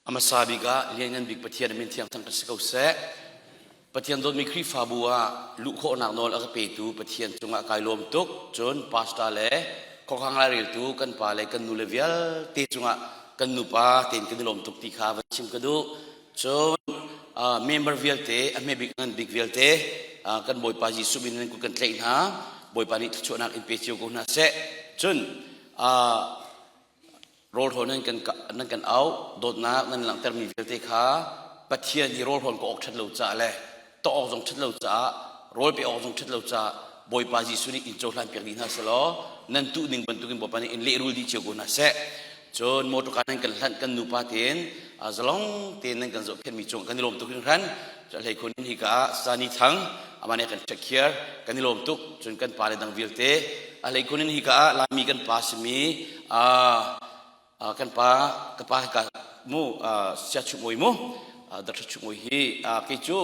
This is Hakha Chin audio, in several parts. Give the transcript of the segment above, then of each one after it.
A hmasa bik ah Lianngan Bik Pathian a min thiang thangṭhat si ko seh. Pathian dawtmi Khrihfabu ah luh khawhnak nawl a ka petu Pathian cungah kai lawm tuk. Cun pastor le khuakhang laireltu kan pa le kan nu le vialte cungah kan nupa tein kan i lawm tuk ti kha van chim ka duh. Cun uh, member vialte, a hme bik ngan bik vialte uh, kan Bawipa Jesuh min in kut kan tlaih hna. Bawipa nih thluachuahnak in pe cio ko hna seh. Cun uh, Rawlhrawn nan kan nan kan auh, dawtnak nan langhtermi vialte kha Pathian hi rawlhrawn ka awk ṭhat lo caah le tawh awk zong ṭhat lo caah rawl pe awk zong ṭhat lo caah Bawipa Jesuh nih in cohlan piak dih hna selaw nan tuh ning bantukin Bawipa nih in lehrul dih cio ko hna seh. Cun motor nan kan hlanh kan nupa tein zalong tein nan kan zohkhenhmi cung kan i lawm tuk hringhran. Hlei khun in hika ah Sani Thang amah nih a kan take care kan i lawm tuk. Cun kan pa le dang vialte a hlei khun in hika ah Laimi kan pa simi kan pa ka pa hika mu sia chuh mawi mu Dr. Chuh Mawi hi kei cu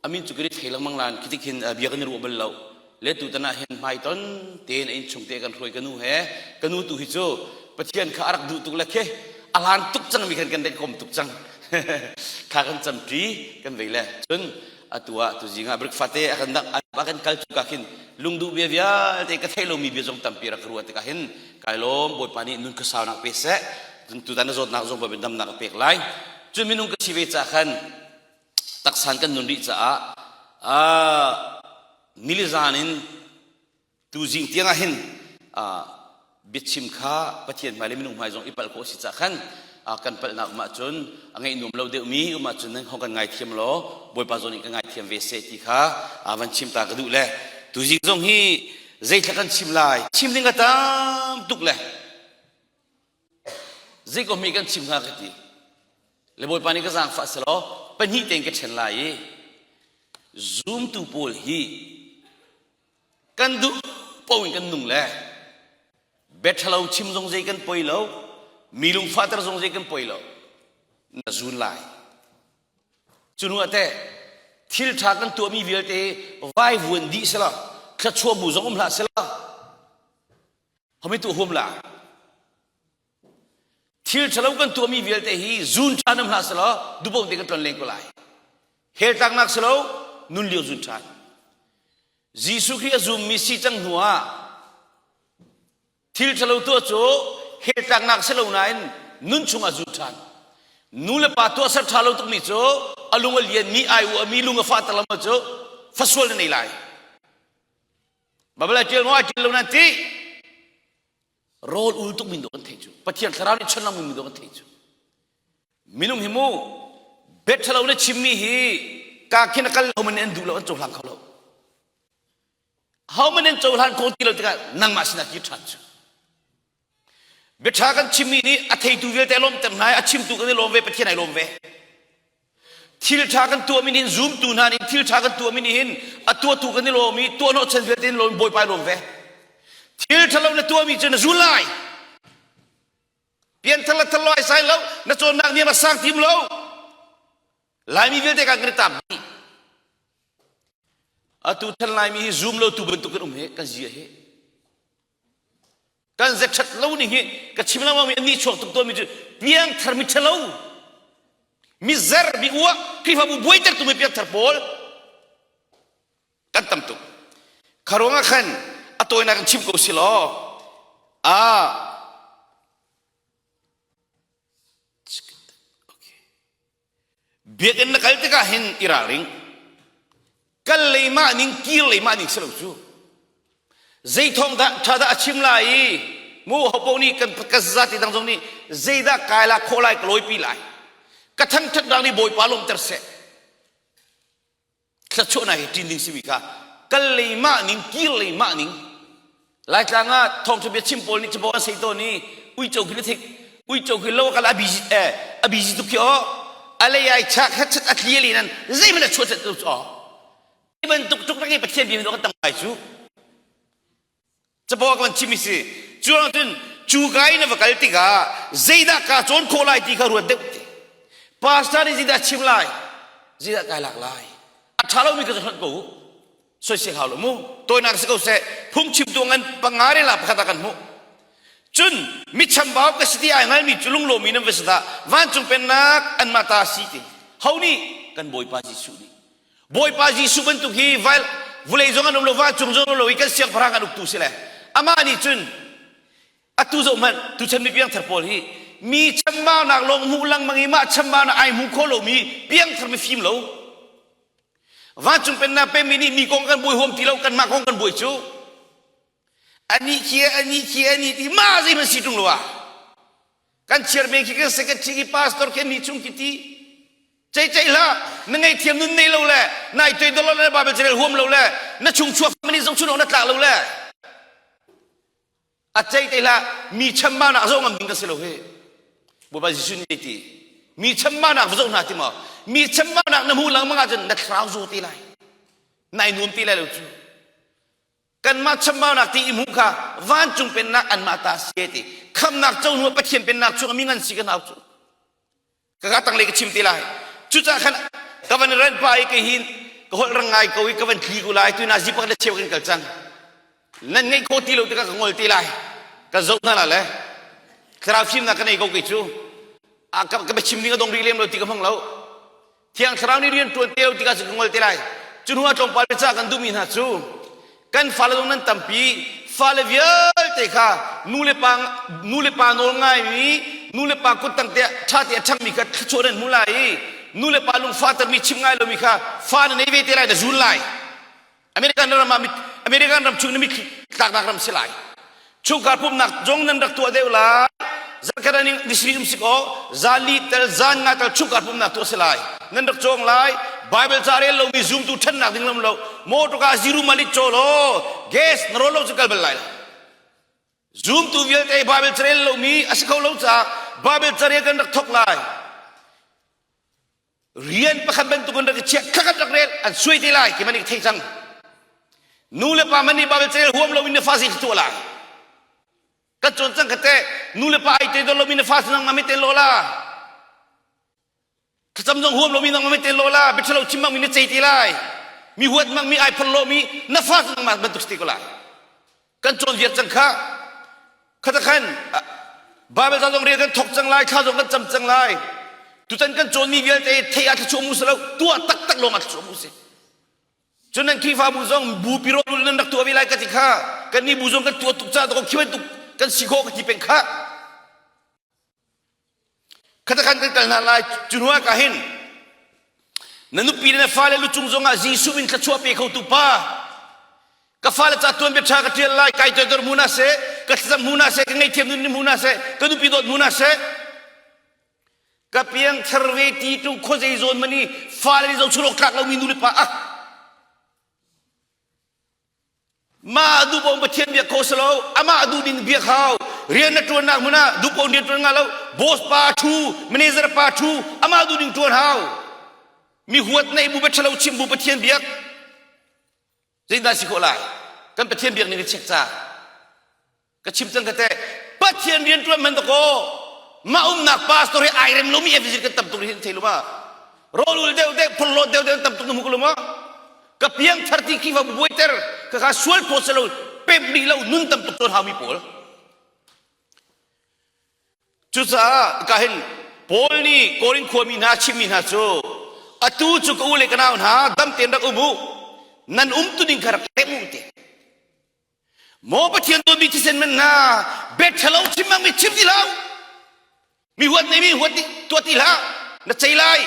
amin cu ka thei lengmang lan khi tikhin bia kan i ruah bal lo le tutan ah hin hmaiton tein a innchung te kan hruai ka nu he ka nu tu hi cu Pathian kha a rak duh tuk le khi a hlan tuk cang mi khan kan rak kom tuk cang kha kan camṭi kan vei le cun atu ah tuzing ah breakfast te a kan dang a kan kal cu ka khin lungduh bia vialte ka theih lomi bia zong tampi rak ruah tikah hin kai lawm Bawipa nih nun khuasaunak pe seh cun tutan na zawtnak zong Bawipa damnak a pek lai cun minung ka si ve ca khan taksan kan nun rih caah nilizan in tuzing tiang ah hin biachim kha Pathian hmai le minung hmai zong i palh khawh si cah khan kan palhnak um ahcun a ngaih nuam lo deuhmi um ahcun nan hong kan ngaithiam law Bawipa zawn in ka ngaithiam ve seh ti kha van chim ta ka duh le tuzing zong hi zeithla kan chim lai chim ding a tam tuk le Zei ko mi kan chim hnga ka ti. Le Bawipa nih ka zaangfah selaw pahnih tein ka ṭhen lai i zumtu pawl hi kan duh paoh in kan nung le bia ṭhalo chim zong zei kan poi lo mi lungfahter zong zei kan poi lo na zun lai. Cu hnu ah teh thil ṭha kan tuahmi vialte vaivuan dih selaw thluachuah bu zong um hlah selaw Hami tu huam la. Thil ṭhalo kan tuahmi vialte hi zun ṭhan um hlah selaw dubong te kan tlon leng ko lai. Hell tlaknak selo nun lio zun ṭhan. Jesuh Khrih a zummi si cang hnu ah thil ṭhalo tuah cu hell tlaknak si lo nain nun chungah zun ṭhan. Nu le pa tuahser ṭha lo tukmi cu a lung a lianmi ai u mi lung a fah tak lo cu fasual na nei lai. Bible ṭial maw ṭial lo nan ti rawl ul tuk min dawh kan thei cu Pathian thlarau nih chon lang min dawh kan thei cu minung hi mu bet ṭhalo na chimmi hi ka khin a kal lo man an duh lo an cohlang kho lo ho man an cohlan kho ti lo tikah nangmah sinah kir ṭhan cu Biaṭha kan chimmi nih a theitu vialte a lawmter hna i a chimtu kan i lawm ve, Pathian ai lawm ve. Thil ṭha kan tuahmi nih hin zumtu hna nih thil ṭha kan tuahmi nih hin a tuahtu kan i lawm i tuahhnawhchan vialte in lawm Bawipa i lawm ve. Thil ṭhalo na tuahmi cu na zul lai. Pianthar le thar lo ai sai lo, na cawnnak niam a sang tim lo. Laimi vialte kan kan i taap dih. Atu than Laimi hi zum lo tu bantuk kan um he kan zia he. Kan ze ṭhat lo ning hi ka chim lengmang mi an nih chuak tuk tawnmi cu piangthar mi ṭhalo mi zer mi uah Khrihfabu buaitertu mi piangthar pawl kan tam tuk. Kha ruangah khan a tawinak in chim ko si law a Biakinn na kal tikah hin i ralring. Kal lei mah ning kir lei mah ning si lo cu. Zei thawng dah ṭha dah a chim lai i mu hopo nih kan ka zati dang zong nih zeidah kai la khawh lai ka lawipi lai. Ka thangṭhatnak nih Bawipa lawmter seh. Thluachuahnak hi ṭin ding simi kha kal lei mah ning kir lei mah ning Laitlang ah thawngṭha bia chim pawl nih capo an sei tawn i uico khi na thik uico khi lo kal a busy eh a busy tuk khi aw a lei ai chak het chat a tli ali nan zeihmanh a chuah chat tu aw bantuk tuk rak i Pathian bia kan tang lai cu Capo kan chim si. Cu cun cu ka in na va kal tikah zeidah kaa cawn khawh lai ti kha ruat deuh ti. Pastor nih zeidah chim lai? Zeidah kai lak lai? A ṭha lomi ka hlat ko. Soisel hau lo mu. Tawinak si ko seh. Phungchimtu ngan panga re la pakhat ah kan hmuh. Cun mi chambau ka si ti ai hngalmi cu lunglawmi nan va si dah vancung pennak anmah ta si ti. Ho nih? Kan Bawipa Jesuh nih. Bawipa Jesuh bantuk hi vulei zong an um lo vancung zong um lo i kan siangpahrang an uktu si le amah nih cun atu zoh hmanh tuchan mi piangthar pawl hi mi chambaunak lawng hmuh lengmang i mah chambaunak ai hmu kho lomi piangthar mifim lo vancung pennak pemi nih mi kong kan buai huam ti lo kanmah kong kan buai cu ani khi ani khi ani ti ma zeihmanh si ṭung lo ah kan chairman khi kan secretary khi pastor khi mi chung khi ti cei cei hlah na ngei thiam nun nei lo le nai toi dollar le bible carel huam lo le na chung chuak mani zong chunong na tlak lo le a cei te hlah mi chambaunak nak zo ngam ding ka si lo hi Bawipa Jesuh nih ti mi chambaunak va zoh hna ti maw mi chambaunak na hmu lengmang ahcun na thlarau zaw te lai nai nuam te lai lo cu kanmah chambaunak ti i hmuh kha vancung pennak anmah ta si ti khamnak co hnu Pathian pennak chung mi ngan si ka nau cu ka ka tanglei ka chim te lai cucaah khan ka van ran pa i kei hin ka holh rang ngai ko i ka van tli ko lai tu na zi pakhat le cheu kan kal cang nan ngeih kho ti lo tikah ka ngol te lai ka zoh hna la le thlarau fimnak ka nei ko kei cu a ka ka chim ding a dong rih lem lo ti ka hmang lo Thiang Thlarau nih rian ṭuan te lo tikah cu ka ngol te lai. Cu hnu ah tlawmpal biacah kan duhmi hna cu kan fale zong nan tampi fale vialte kha nu le pa nu le pa nawl ngaimi nu le pa kuttang te ṭha te a ṭhangmi kha thluachuah nan hmu lai i nu le pa lungfahtermi chim ngai lomi kha fa na nei ve te lai na zul lai. American ram ah American ram chung na mitthli tlaknak ram si lai. Chungkhar pumhnak zong nan rak tuah deuh lai. Zarkhat ah nisri um si kaw zali tel zan nga tel chungkhar pumhnak tuah si lai. Nan rak cawng lai. Bible ca rel lomi zumtu ṭhannak ding lam lo. Motor ka ziru malit caw law gas na rawl lo cu kal bal lai lo. Zumtu vialte Bible carel lomi a si kho lo caah Bible carel kan rak thok lai. Rian pakhat bantuk in rak i chiah kha kan rak rel an suai te lai ti man i thei cang. Nu le pa man nih Bible carel huam lo in na fa zei tuah lai. Kan cawn cang kate nu le pa ai te dol lomi na fa nang ma te lo la. Thlacam zong huam lomi nang ma te lo la. Biathalo chim mang mi na cei te lai. Mi huat mang mi ai phor lo mi na fa nang ma bantuk si te ko lai. Kan cawn viar cang kha. Khata khan Bible ca zong rian kan thok cang lai, thla zong kan cam cang lai. Tutan kan cawnmi vialte thei ah thluachuah mu si lo, tuah taktak lawng ah thluachuah mu si. Cun nan Khrihfabu zong bu piro nan rak tuah ve lai ka ti kha. Kan nih bu zong kan tuah tuk caah khi bantuk kan si khawh ka ti peng kha. Khata khan kan kal hna lai cu hnu ah ka hin na nupi le na fale lucung zongah Jesuh min thluachuah pe khotu pa ka fale ca tuan bia ṭha ka ṭial lai kai toidor hmu na seh ka thlacam hmu na seh ka ngaihthiam nun hmu na seh ka nupi dawt hmu na seh ka piang thar ve ti ṭung khuazei zawn mani fale nih zohchun awk tlak lomi nu le pa ah Mah duh paoh Pathian biak kho si lo amah duh ding biak hau rian na ṭuannak hmun ah duh paoh rian ṭuan nga lo boss pa ṭhu manager pa ṭhu amah duh ding ṭuan hau mi huat neih bu ṭhalo chim bu Pathian biak zeidah si khawh lai kan Pathian biak ning ka check ca Ka chim cang ka te Pathian rian ṭuan man dakaw mah umnak pastor hi ai rem lomi evangelist kan tam tuk hin thei lu ma rawlul deuh deuh phorhlawt deuh deuh tam tuk na hmu ko lu ma ka piang thar ti Khrihfa bu buaiter ka ka sual phaw selo pemh rih lo nun tam tuk cawn haumi pawl cucaah ka hin Paul nih Korin khuami hna chimmi hna cu atu cu ka u le ka nau hna dam tein rak um u nan um tu ding kha rak rem u te Maw Pathian dawtmi thisen man hna bia ṭhalo chim bang mi chim ti hlah mi huat nei mi huat tuah ti hlah na cei lai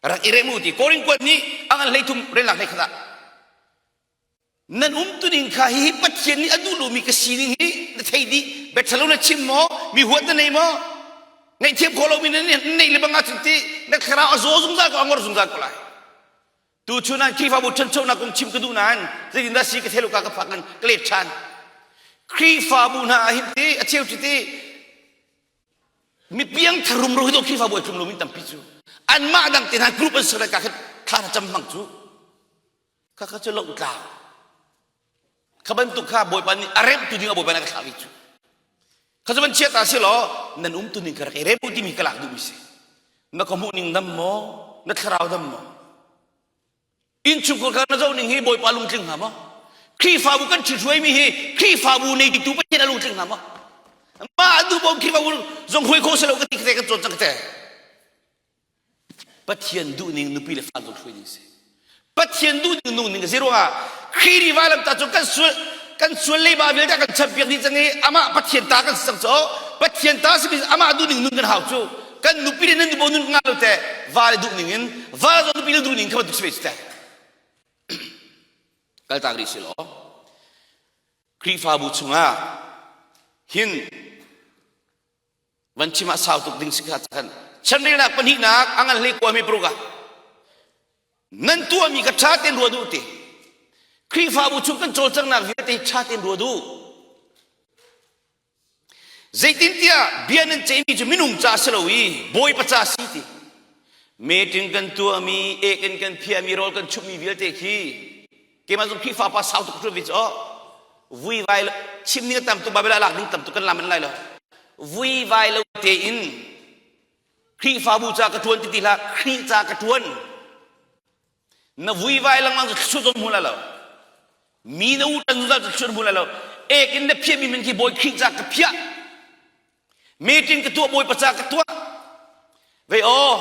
rak i rem u ti Korin kuat nih a ngan hlei thum relnak hlei khat ah nan um tuning kha hihi Pathian nih a duh lomi ka sining hi na thei dih bia ṭhalo na chim maw mi huat na nei maw ngaihthiam khawh lomi na neih le bang ahcun ti na thlarau a zaw zungzal ko a ngor zungzal ko lai Tuchun ah Khrihfabu ṭhanchonak kong chim ka duh nain zeitindah si ka thei lo ka ka fak in ka let ṭhan. Khrihfabu hna ah hin ti a cheu cu ti mi piangthar rumro hi to Khrihfabu ai tlum lomi tampi cu anmah dang te hna group an ser ka khan thla na cam hmang cu kha kha cu lo tlau kha bantuk kha Bawipa nih a remtu ding a Bawipa nih a ka thlah ve cu Kha cu van chiat ah si law nan um tu ning ka rak i rem u timi ka lak duhmi si. Na ka hmuh ning dam maw? Na thlarau dam maw? Innchungkhar kha na zoh ning hi Bawipa lungtling hnga maw? Khrihfabu kan ṭhithruaimi hi Khrihfabu neitu Pathian a lungtling hna maw? Mah an duh bawm Khrihfabu zong hruai khawh si lo ka ti te kan cawn cang te. Pathian duhning nupi le fa zong hruai ding si. Pathian duhning nung ning si ruangah Khrih nih vailam ta cu kan sual kan sual leiba vialte kan champiak dih cang i amah Pathian ta kan si cang cu Pathian ta simi amah duhning nun kan hau cu kan nupi le nan duh nun nga lo te va le duhning in va zong nupi le duhning kha bantuk si ve si te kaltak rih si law Khrihfabu chungah hin van chim ah sau tuk ding si kha khan chanrelnak pahnihnak a ngan hlei kuami paruk ah nan tuahmi kha ṭha tein ruat u ti Khrihfabu chung kan cawlcanghnak vialte ṭha tein ruat u Zeitintiah bia nan ceihmi cu minung ca si lo i Bawipa ca si ti. Meeting kan tuahmi, ek kan phiahmi, rawl kan chumhmi vialte khi keimah zong Khrihfa pa sau tuk ṭuan ve cu vuivai chim ning a tam tuk Bible ah lak ding tam tuk kan lam an lai lo. Vuivai lo tein Khrihfabu ca ka ṭuan ti ti hlah, Khrih ca ka ṭuan. Na vuivai lengmang cu thluachuah zong hmu lai lo. Mi na u tan zungzal cu thluachuah hmu lai lo. Ek in na phiahmi min khi Bawi Khrih ca ka phiah. Meeting ka tuah Bawipa ca ka tuah. Vei aw,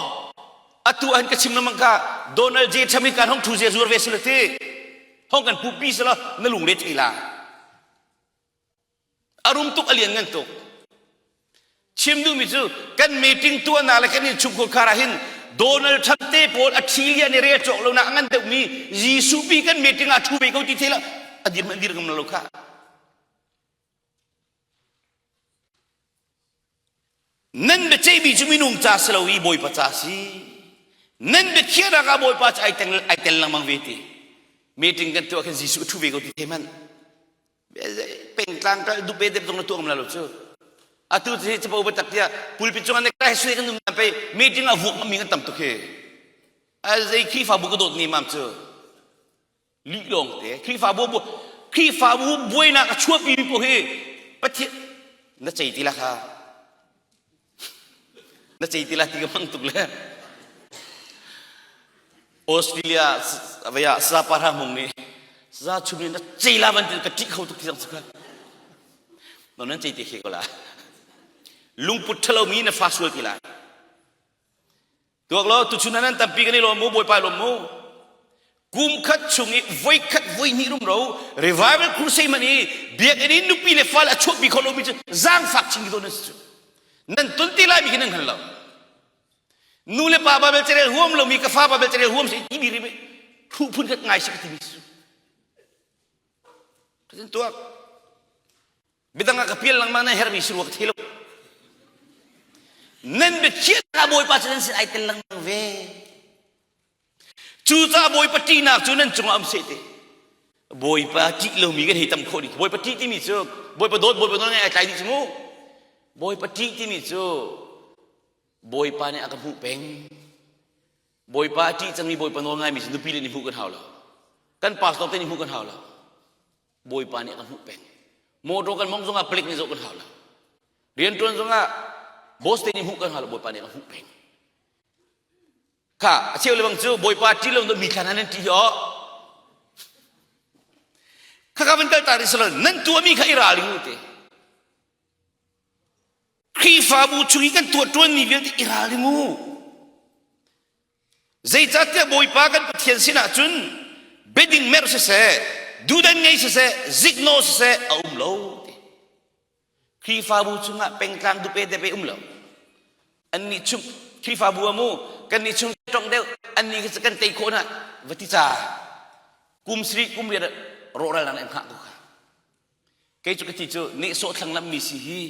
atu an ka chim lengmang kha Donald J. Trump hi kan hong thu zia zuar ve sila ti. Hong kan pupi sila na lung le thei la. A rum tuk a lian ngan tuk. Chim duhmi cu kan meeting tuahnak le kan innchungkhar khar ah hin Donald Trump te pawl a ṭhi lian i rel cawk lo nak a ngan deuhmi Jesuh pi kan meeting ah ṭhu ve ko ti thei a dir hmanh dir ngam lo kha. Nan biaceihmi cu minung ca si lo i Bawipa ca si. Nan biakhiahnak ah Bawipa cu ai tel ai tel lengmang ve ti. Meeting kan tuah khin Jesuh a ṭhu ve ko ti thei hmanh. Pengtlang kal dupe dep zong na tuah ngam la lo cu. Atu hi capo biatak tiah pulpit cungah ne kai sui kan um pei meeting ah vuak mi kan tam tuk hi. A zei Khrihfabu ka dawt ni mam cu. Lih lawng te Khrihfabu bu Khrihfabu buainak a chuahpi mi paoh hi Pathian na cei ti la kha. Na cei ti la ti ka hmang tuk le. Australia vaya sa para mung nih za chum nih na cei la ban ka ṭih kho tuk ti zong kha no nan cei te khi ko la lungput ṭhalo mi na fa sual ti lai tuak lo tuchun nan tampi kan i lawm mu bawipa lawm mu kum khat chung i voi khat voi hnih rumro revival crusade man i biakinn in nupi le fale a chuahpi kho lomi cu zaangfak chin ki nan si cu nan ton ti lai mi khi nan hngal lo Nu le pa Bible carel huam lomi ka fa Bible carel huam si ti mi hruh phun khat ngai si ka timi su. Katin tuak. Bidang ah ka pial lengmang nan hermi si rua ka thei lo. Nan biakhiah ka Bawipa cu nan sin ai tel lengmang ve. Cucaah Bawipa ṭihnak cu nan cungah um seh ti. Bawipa ṭih lomi kan hei tam khawh dih. Bawipa ṭih timi cu Bawipa dawt Bawipa nawl ngai ai tlai dih cu mu. Bawipa ṭih timi cu Bawipa nih a ka hmuh peng. Bawipa a ṭih cangmi Bawipa nawl ngaimi cu nupi le nih hmuh kan hau lo. Kan pastor te nih hmuh kan hau lo. Bawipa nih a ka hmuh peng. Motor kan mong zongah palik nih zoh kan hau lo. Rianṭuan zongah boss te nih hmuh kan hau lo. Bawipa nih a ka hmuh peng. Kha a cheu le bang cu Bawipa ṭih lo mi thlan nan ṭih aw. Kha ka van kal ta rih silo nan tuahmi kha i ralring u te. Khrihfabu chung i kan tuahṭuanmi vialte i ralring u. Zeicahtiah Bawipa kan Pathian sinah cun biading merh siseh, duhdan ngei siseh, ziknawh siseh a um lo. Khrihfabu chungah pengtlang dupe depe um lo. Annih chung Khrihfabu amu kannih chung tong deuh annih khi kan tei khawh na va ti ca kum sri kum riat rawhral nang hngah ko kha Kei cu ka ti cu nehsawh thlanglammi si hi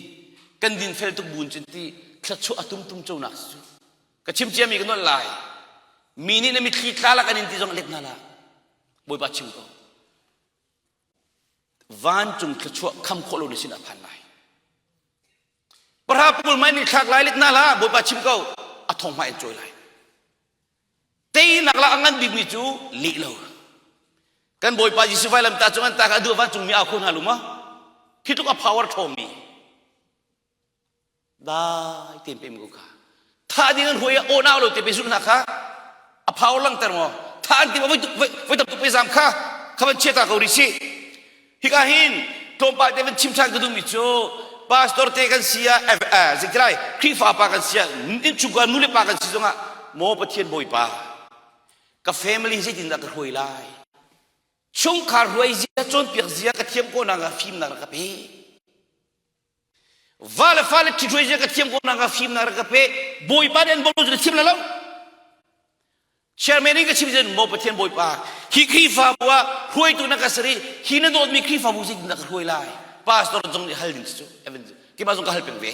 kan dinfel tuk buin cun ti thluachuah a tumtum conak si cu. Ka chim ciami ka nolh lai. Mi nih na mitthli tla lak an in ti zong let hna la. Bawipa chim ko. Vancung thluachuah kham khawh lo na sin ah phan lai. Pahra pul mai nih thlak lai let hna la Bawipa chim ko. A thong hma in cawi lai. Teinak la a ngan bikmi cu lih lo. Kan Bawipa Jesuh vailam ta cung an ta kha a duh vancungmi au kho hna lu ma? Khi tluk a power ṭhawngmi. Dai tein pem ko kha. Thah ding an huai ah aw nau lo te pe zulh hna kha. A power langter maw? Thah an tim voi voi tam tuk pe zam kha. Kha van chia ta ko rih si. Hika hin tlawmpal te van chim ṭhan ka duhmi cu pastor te kan si ah zeitilai Khrihfa pa kan si ah innchungkhar nu le pa kan si zongah maw Pathian Bawipa ka family zeitindah ka hruai lai chungkhar hruai zia cawnpiak zia ka thiam ko nak ah fimnak rak ka pe va le fale ṭhithruai zia ka thiam ko nak ah fimnak rak ka pe Bawipa nih an bawmh lo cu chim la lo Chairman in ka chim zen maw Pathian Bawipa hi Khrihfabu ah hruaitu na ka sari hi na dawtmi Khrihfabu zeitin dah ka hruai lai pastor zong nih hal ding cu Evan keimah zong ka hal peng ve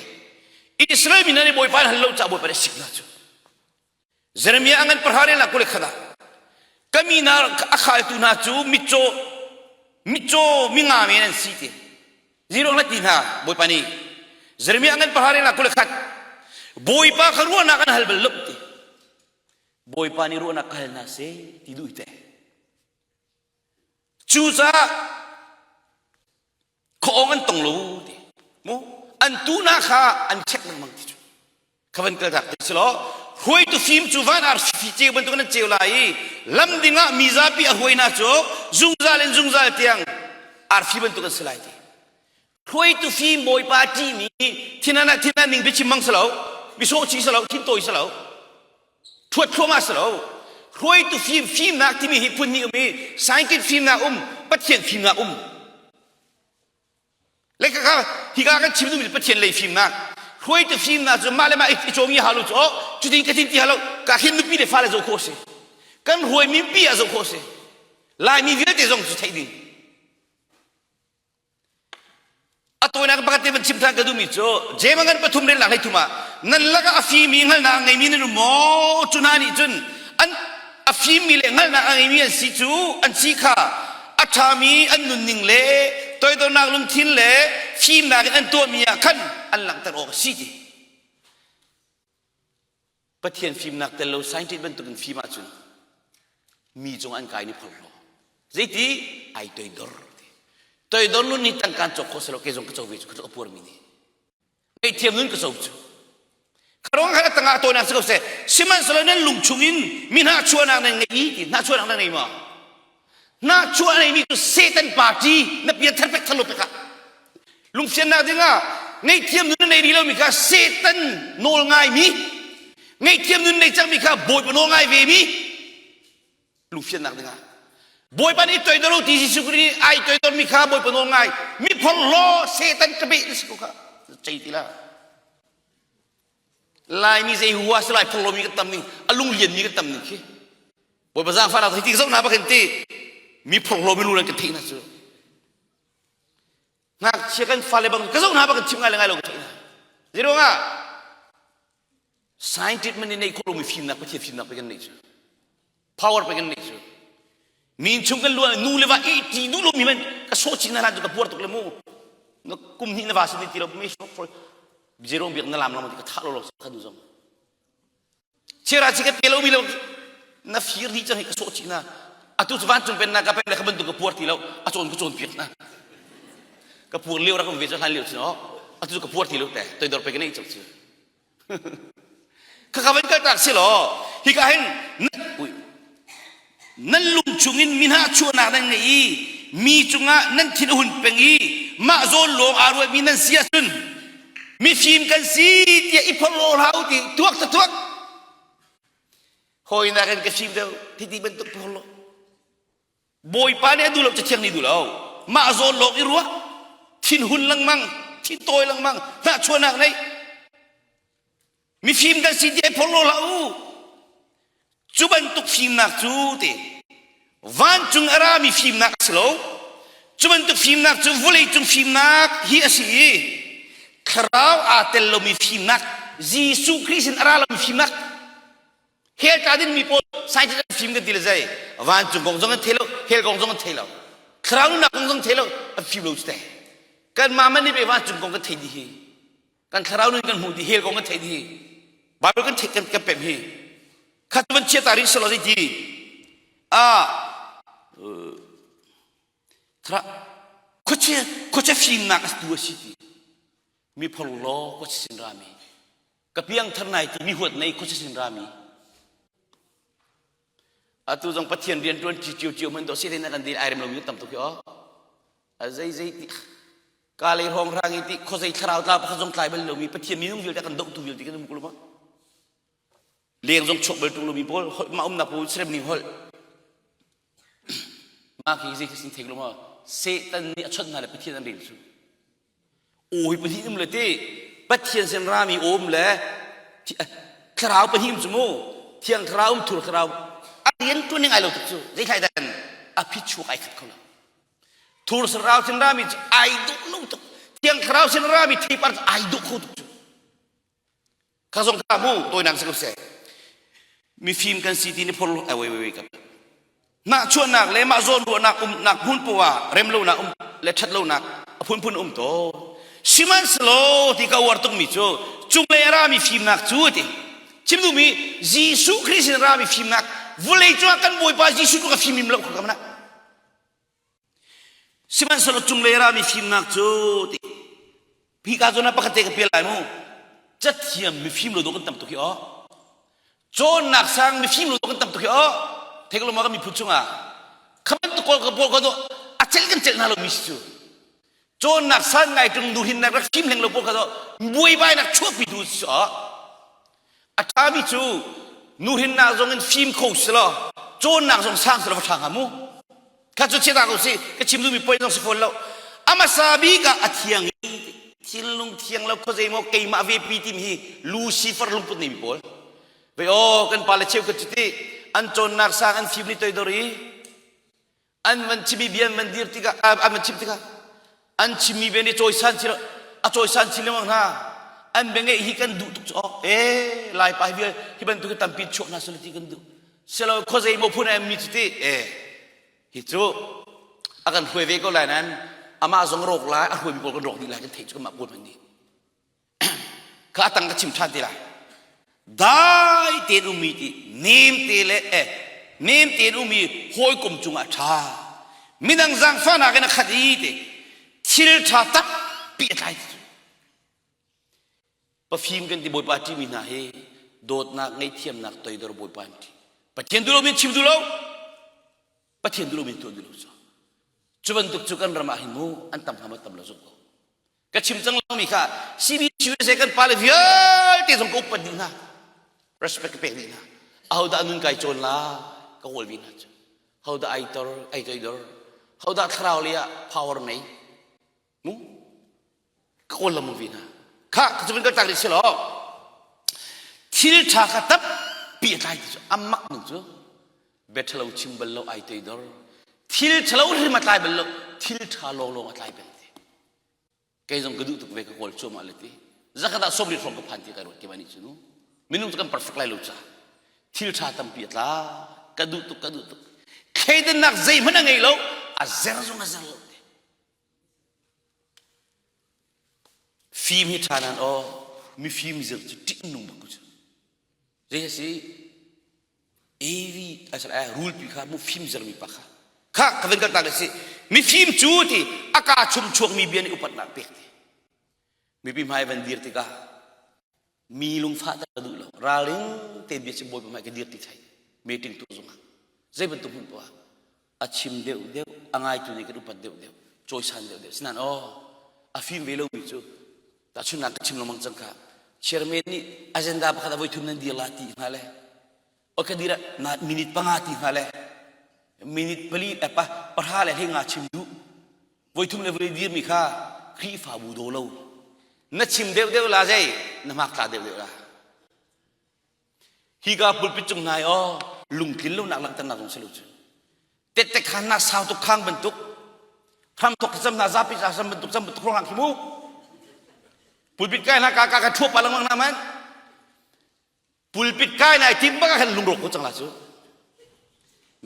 Israel mi hna nih Bawipa an hal lo caah Bawipa nih sik hna cu Jeremiah a ngan pahra rel ah kule khat ah ka mi hna a khaltu hna cu mitcaw mitcaw minga men an si ti Zirong na ti hna Bawipa nih Jeremiah a ngan pahra rel ah kule khat Bawipa kha ruahnak an hal bal lo ti Bawipa nih ruahnak ka hal hna seh ti duh te. Cucaah khuaawng an tong lo ti. Mu an tuhna kha an check lengmang ti cu. Kha van kal tak ti si law hruaitu fim cu van arfi ceu bantuk in an ceu lai i lam ding ah mi zapi a hruai hna cu zungzal in zungzal tiang arfi bantuk an si lai ti. Hruaitu fim Bawipa ṭihmi thinana thinana ning biachim mang si lo, misawhchih si lo, thintawi si lo, ṭhuat thluahmah si lo. Hruaitu fim fimnak timi hi phun hnih um i scientist fimnak um, Pathian fimnak um. Le ka hika kan chim duhmi Pathian lei fimnak. Hruaitu fimnak cu mah le mah i cawmi halu cu oh cutin ka tin ti halo ka khin nupi le fale zoh khawh si. Kan hruaimi pi ah zoh khawh si. Laimi vialte zong cu theih ding. A tawinak pakhat te van chim than ka duhmi cu Jeim ngan pathum rel nak hlei ah nan lakah a fimi hngalhnak a ngeimi nan um maw cu hna nih cun an a fimmi le hngalhnak a ngeimi an si cu an si kha a ṭhami an nunning le toidornak lungthin le fimnak in an tuahmi ah khan an langhter awk a si ti Pathian fimnak tel lo scientist bantukin fim ahcun mi cung an kai ni phorhlaw zeiti ai toidor toidor nun nih tangkaan cawk khawh selo kei zong ka co ve cu ka puar mi nih ngaihthiam nun ka co cu kharong kha tangah tawinak si ko seh sihmanhsehlaw nan lung chung in mi hna chuahnak nan ngei ti hna chuahnak nan ngei maw hna chuah a neimi cu Satan party na pian thar pek thar lo pek ah lungfiannak dingah ngaihthiam nun na nei rih lomi kha Satan nawl ngaimi ngaihthiam nun nei cangmi kha Bawipa nawl ngai ve mi lungfiannak dingah Bawipa nih toidor u ti Jesuh Khrih nih ai toidor mi kha Bawipa nawl ngai mi phorhlaw Satan ka beh na si ko kha cei ti la Laimi zei hua si lai phorhlaw mi kan tam ning a lung lian mi kan tam ning khi Bawipa zaangfahnak hi ti zoh hna bak in ti mi phorhlaw mi lu nan kan theih hna cu ngakchia kan fale bang ka zoh hna bak in chim ngai le ngai lo ka theih hna zeiruangah scientist man nih neih khawh lomi fimnak Pathian fimnak pe kan neih cu power pe kan neih cu min chung kan luan nu le va i ti duh lomi man ka sawh chin na hlan cu ka puar tuk le mu na kum hnih na va sin ti lo mi Jerome biak na lam lam ka thah lo lo ka du zong Chira chi ka pe lo mi lo na fir dih cang hi ka sawh chih na atu cu vancung pennak ka pek le ka bantuk ka puar ti lo a cawn ka cawn piak na ka puar lio rak um ve cu hlan lio cu no atu cu ka puar ti lo te toidor pe ka nei cang cu ka ka van kal tak si law hika hin nan lung chungin mi hna chuahnak nan ngei i mi cungah nan thin a hun peng i mah zawn lawng aa ruatmi nan si ahcun mifim kan si tiah i phorhlaw hlah u ti tuak ta tuak hawi nakin ka fim deuh ti ti bantuk phorhlaw bawipa nih a duh lo cathiang nih duh lo mah zawn lawng i ruah thinhun lengmang thintawi lengmang hnahchuahnak nei Mifim kan si ti ai phorhlaw hlah u. Cu bantuk fimnak cu ti vancung a rami fimnak a si lo. Cu bantuk fimnak cu vawleicung fimnak hi a si i thlarau aa tel lomi fimnak Jesuh Khrih sin a ra lomi fimnak hell tla ding mi pawl scientist an fim kan ti le zei vancung kong zong an thei lo hell kong zong an thei lo thlarau nunnak kong zong thei lo an fim lo cu te kanmah man nih pe vancung kong kan thei dih hi kan thlarau nun kan hmuh dih hell kong kan theih dih Bible kan theih kan kan pem hi khat van chia ta rih selo zei ti a thra khuachia khuachia fimnak a tu a si ti mi phorlaw khuachia sin rami ka piang thar nai ti mi huat nei khuachia sin rami atu zong pathian rian tuan cio cio man do si na kan dil ai rem lo mi tam tuk hi o. A zei zei ti ka lei hrawng hrang i ti khuazei thlarau tla pakhat zong tlai bal lomi Pathian minung vialte kan dohtu vialte kan um ko lo ma? Leng zong chuak bal ṭung lomi pawl holh mah umnak pawl serem ning holh mah khi zei sin thei lo ma? Satan nih a chawnh hna le Pathian an rel cu. Aw hi pahnih um le ti Pathian sin rami um le thlarau pahnih um cu mu thiang thlarau um thur thlarau a rian ṭuan ning ai lo tuk cu zeithlai dan a phichuak ai khat kho lo. Thur thlarau sin rami cu ai duh lo tuk. Thiang thlarau sin rami theipar cu ai duh kho tuk cu. Kha zong kha mu tawinak si ko seh. Mifim kan si ti ni phor ai wei wei ka. Nahchuahnak le mah zawn ruahnak umnak hmun poah remlonak um le ṭhatlonak a phunphun um to. Sihmanhsehlaw ti ka uar tukmi cu cunglei a rami fimnak cu ti. Chim duhmi Jesuh Khrist in rami fimnak vulei cungah kan Bawipa Jesuh cu ka fim lo ka mana. Sihmanhsehlaw cunglei rami fimnak cu ti hika zawn ah pakhat te ka pial lai mu. Cathiam mifim lo dawh kan tam tuk hi aw. Cawnnak sang mifim lo dawh kan tam tuk hi aw. Thei ko lo ma kan miphun chungah. Kha bantuk kawl ka pawl ka dawh a celh kan celh hna lo mi si cu. Cawnnak san ngai tung duhin nak rak fim hleng lo pawl kha dawh buaibainak chuahpi tu si aw. A ṭhami cu nuhrinnak zong in fim kho si law cawnnak zong sang si law va ṭha hnga mu. Kha cu chiah ko si ka chim duhmi point zong si fawn lo. A hmasa bik ah a thiang i thinlung thiang lo khuazei maw keimah ve pi timi hi Lucifer lungput neimi pawl. Ve aw kan pale cheukhat cu ti an cawnnak sang an fim ni toidor i an van chimmi bia an van dir tikah an van chim tikah an chimmi bia nih cawisan chin a cawisan chin lengmang hna an bia ngeih hi kan duh tuk cu awk e laipa hi vial hi bantuk hi tampi chuak hna seh ti kan duh selo khuazei maw phun mi cu ti e hi cu a kan hruai ve ko lai nan amah zong rawk lai a hruaimi pawl kan rawk dih lai kan theih cu kanmah pawl hmanh nih kha a tang ka chim ṭhan te lai dai tein ummi ti nem te le eh nem tein ummi hawikom cungah ṭha midang zaangfahnak in a khat i te thil ṭha tampi a tlai ti pafim kan ti bawipa ṭimi hna hi dawtnak ngaihthiamnak toidor bawipa an ṭi pathian duh lomi chim duh lo pathian duh lomi tuah duh lo cu bantuk cu kan ram ah hin mu an tam hnga tam lo zuk ko Ka chim cang lomi kha CBCUSA kan pale vialte zong ka upat dih hna. Respect ka pek dih hna. Ahodah nun kai cawn la ka kawl ve hna cu. Hodah ai tor ai toidor. Hodah thlarau lei ah power nei. Mu ka kawl lam ve hna. Kha ka cu kan tak rih si lo. Thil ṭha kha tampi a tlai ti cu amak ning cu bia ṭhalo chim bal lo ai toidor. Thil ṭhalo hrim a tlai bal lo. Thil ṭha lawnglawng a tlai bal ti. Kei zong ka duh tuk ve ka kawl cuahmah le ti. Zakhat ah sawmri hrawng ka phan ti kai ruat ti ma nih cu nu. Minung cu kan perfect lai lo ca. Thil ṭha tampi a tla. Ka duh tuk ka duh tuk. Thleidannak zeihmanh a ngei lo. A zer zong a zer lo te. Fim hi ṭha nan aw. Mifim zir cu ṭih nung bak cu. Zei a si? Evi a rulpi kha mufim zermi pa kha kha ka van kal tak si mifim cu ti a ka chung chuakmi bia nih upatnak pek ti mipi hmai van dir tikah mi lungfah ta duh lo ralring te bia chim bawipa hmai ka dir ti thai meeting tu zongah zei bantuk hmun poah a chim deuh deuh a ngaitu nih kan upat deuh deuh cawisan deuh deuh sinan aw a fim ve lomi cu tahchunhnak ka chim lengmang cang kha chairman nih agenda pakhat a voi thum nan dir la ti hnga le o ka dir na minute panga ti hnga le minute pali eh, pa pahra le hlei nga chim duh voi thum le voi dir mi kha Khrihfabu do lo na chim deuh deuh la zei na hmak tla deuh deuh la Hika pulpit cung hna i aw lungtlin lonak langhternak zong si lo cu. Tette khan na sau tuk khang bantuk hram thok cam na zapi za sam bantuk cam bantuk ruangah khi mu pulpit kai na ka ka ka thuap pa lengmang na man pulpit kai nai tim baka khan lungrawk ko cang la cu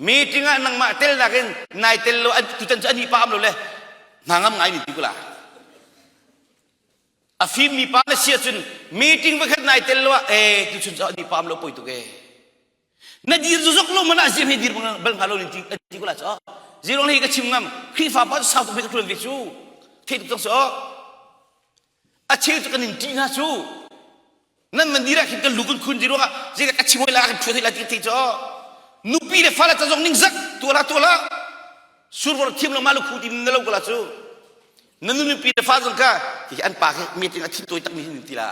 meeting ah nangmah tel nakin nai tel lo an tutan cu ani pa am lo le hna ngam ngai mi ti kula A fimmi pa na si ahcun meeting pakhat nai tel lo ah ee tuchun cu ni pam lo poi tuk ee. Na dir zuzuk lo mana zir hi dir bal hnga lo nin ti ti ko la cho. Zirong hi ka chim ngam Khrihfa pa sau tuk ka tuan ve cu. Thei tuk cang so. A cheu cu kan in ṭih hna cu. Nan man dir ah khin kan lu kan khun ti ruangah zei ka chim hoi la kan ṭhuat hoi la ti thei cho. Nupi le fale ca zong ning zak tua la tua la. Survor thiam lo ma lu khu ti na lo ko la cu. Na nupi le fa zong kha hi an pa khi meeting a thin tawi takmi hin ti la.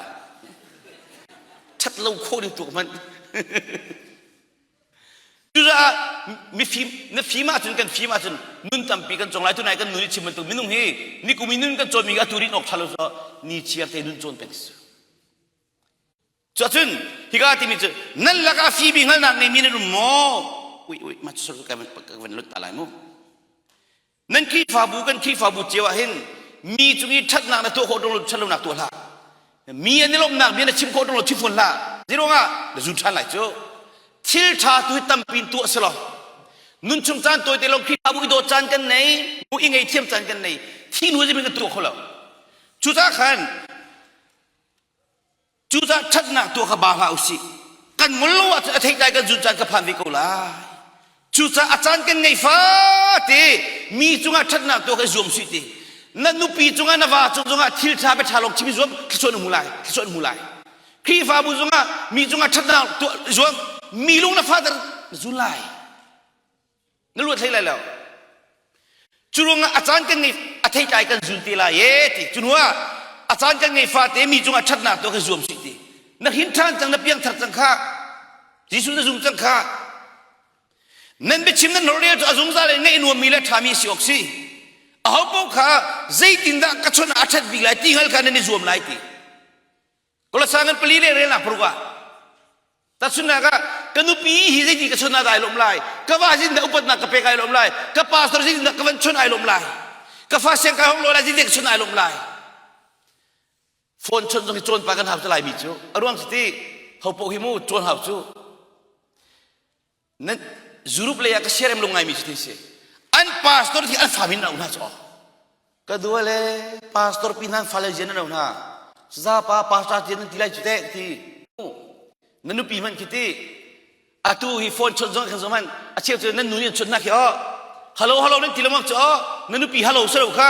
Ṭhat lo khawh ding tuak hmanh. Cucaah mifim na fim ahcun kan fim ahcun nun tampi kan cawng lai tunai kan nun i chim bantuk minung hi nikum i nun kan cawnmi atu rin awk ṭha lo so ni chiar te nun cawn peng si. Cuacun hika timi cu nan lakah fimi hngalhnak ngeimi nan um maw? Ui ui ma cu ka van lut ta lai mu. Nan Khrihfabu kan Khrihfabu cio ah hin mi cung i ṭhatnak na tuah khawh ṭung lo ṭhatlonak tuah hlah. Mi an i lawmhnak bia na chim khawh ṭung lo chim fawn hlah. Zeiruangah na zun ṭhan lai cu. Thil ṭha tu hi tampi in tuah si law nun chung caan tawite lawng Khrihfabu i dawt caan kan nei, i ngei thiam caan kan nei. Thi hnu zeihmanh kan tuah kho lo. Cucaah khan Cucaah ṭhatnak tuah kha ba hlah usih. Kan ngol lo ahcun a theitlai kan zun caan ka phan ve ko lai. Cucaah a caan kan ngei fate mi cungah ṭhatnak tuah kha i zuam sih ti. Na nupi cungah na va cung zongah thil ṭha bia ṭha lawng chim i zuam thluachuah na hmu lai thluachuah na hmu lai. Khrihfabu zongah mi cungah ṭhatnak tuah i zuam mi lung na fahter na zun lai. Na luat hlei lai lo. Cu ruangah a caan kan ngei a theitlai kan zun te lai e ti. Cu hnuah a caan kan ngei fate mi cungah ṭhatnak tuah kan zuam sih ti. Na hrin ṭhan cang na piangthar cang kha. Jesuh na zum cang kha. Nan biachim nan holhrel cu a zungzal in ngaih nuammi le ṭhami si awk si. Aho paoh kha zeitindah ka chawnh ah a ṭhat bik lai ti hngal kha nan i zuam lai ti. Kolasa ngan pali le relnak paruk ah Tahchunhnak ah ka nupi hi zeiti ka chon ah dah ai lawm lai ka va zin dah upatnak ka pek ai lawm lai ka pastor zin dah ka van chon ai lawm lai ka fa siang kai hong lo lai zin ka chon ai lawm lai phone chon zong hi cawn pa kan hau te lai mi cu a ruang cu ti ho poh hi mu cawn hau cu nan Europe lei ah ka siarem lo ngaimi cu si an pastor hi an fa min an hna cu ka dua le pastor pi nan fale jian an hna za pa pastor jian nan ti lai cu te ti na nupi hman khi ti atu hi phone chon zong khan zong man a cheu cu nan nu nih chon na khi o hello hello nan ti lengmang cu o na nupi hello selo kha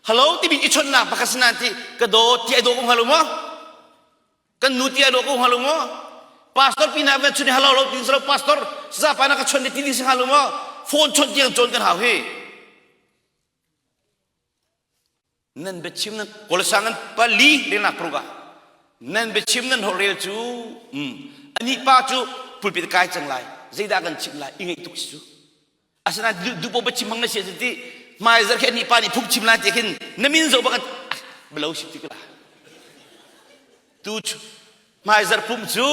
hello timi i chonnak pakhat sinan ti ka dawt ti ai daw ko hnga lo maw Kan nu ti alo ko hnga maw? Pastor pi na van chun halo lo tin salo pastor sa pa na ka chon ti ti si hnga maw? Phone chon tiang chon kan hau hi. Nan biachim nan kawlsang nan pali relnak pruga. Nan biachim nan holhrel cu ani pa cu pulpit kai cang lai. Zeidah kan chim lai? I ngaih tuk si cu. Asinain duhpo biachim hmang na si ti hmaizar khi ani pa nih phung chim lai ti khin na min zo bak balo si ti kula. Tu hmaizar pum cu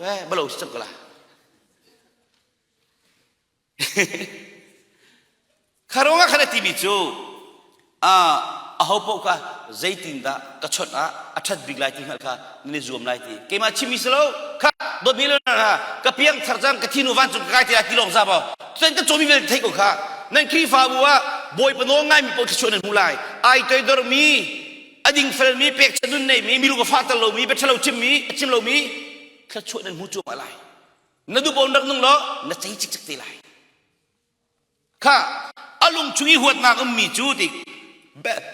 eh balo si cang kula. Kha ruangah khan a timi cu aho paoh kha zeitindah ka chawnh ah a ṭhat bik lai ti hngalh kha nan i zuam lai ti. Keimah chimmi si lo kha dawtmi le hna ka piang thar cang ka thinu vancung ka kai ti lai ti lawng za maw. Cun ka cawmi vialte theih ko kha. Nan Khrihfabu ah Bawipa nawl ngaimi paoh thluachuah nan hmu lai. Ai toidormi, a dingfelmi, pekchanh nun neimi, milu ka fahter lomi, bia ṭhalo chimmi, a chim lomi thluachuah nan hmu cuahmah lai. Na duh paoh in rak nung law na cei cikcek te lai. Kha a lung chung i huatnak ummi cu ti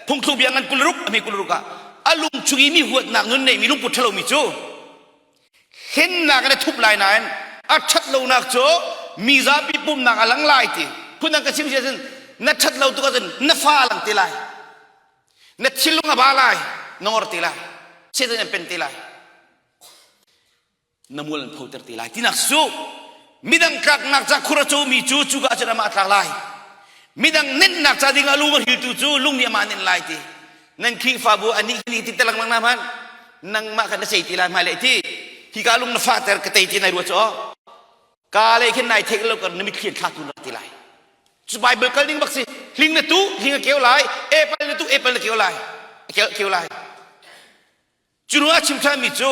phungthluk bia ngan 26 a hme 26 ah a lung chung i mi huatnak nun neimi lungput ṭhalomi cu hlennak in a thup lai nain a ṭhat lonak cu mi zapi pumnak a lang lai ti phundang ka chim si ahcun na ṭhat lo tuk ahcun na fa a lang te lai na thinlung a ba lai na ngor te lai Satan an pen te lai na mual an photer te lai tinak cu midang tlaknak ca khur a comi cu cuka cun amah tlak lai midang nennak ca ding a lung a hiltu cu lung nih amah nenh lai ti nan Khrihfabu anih ni ti te lengmang na hman nangmah kha na sei ti lai hmai leh ti hika lung na fahter ka tei ti nai ruat cu ka le khin nai theih lo kar na mitthli thla tu ti lai cu Bible kal ding bak si hling na tu hling a keu lai apple na tu apple na keu lai keu lai Cu ruangah chim ṭhanmi cu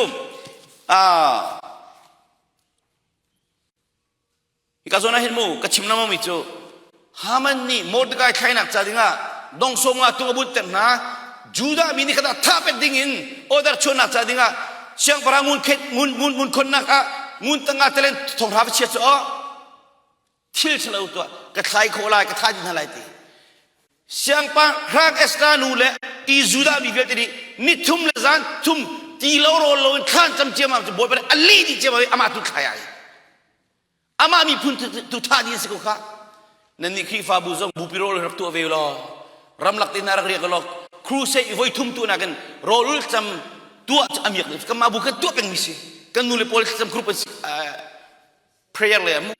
hika zawn ah hin mu ka chim lengmangmi cu Haman nih Mordecai thlainak ca dingah dong sawm nga tung a bunhter hna Judah mi nih khat ah thah pet dingin order chuahnak ca dingah siangpahrang ngun khet ngun ngun ngun khonnak ah ngun tanga talen thonghra va chia cu aw thil ṭhalo tuah ka thlai khawh lai ka thah dih hna lai ti siangpahrang Esther nu le ti Judah mi vialte nih nithum le zan thum ti lo rawl lo in thlan cam ciammam cu Bawipa nih a lih dih ciammam i amah tu thlai ai amah miphun tu thah dih a si ko kha nannih Khrihfabu zong bupi rawl rak tuah ve law. Ramlak te hna rak riak law crusade voi thum tu nakin rawlul cam tuah cu amiak kan mah bu kan tuah pengmi si. Kan nu le pawl thlacam group an si. Prayer le mu.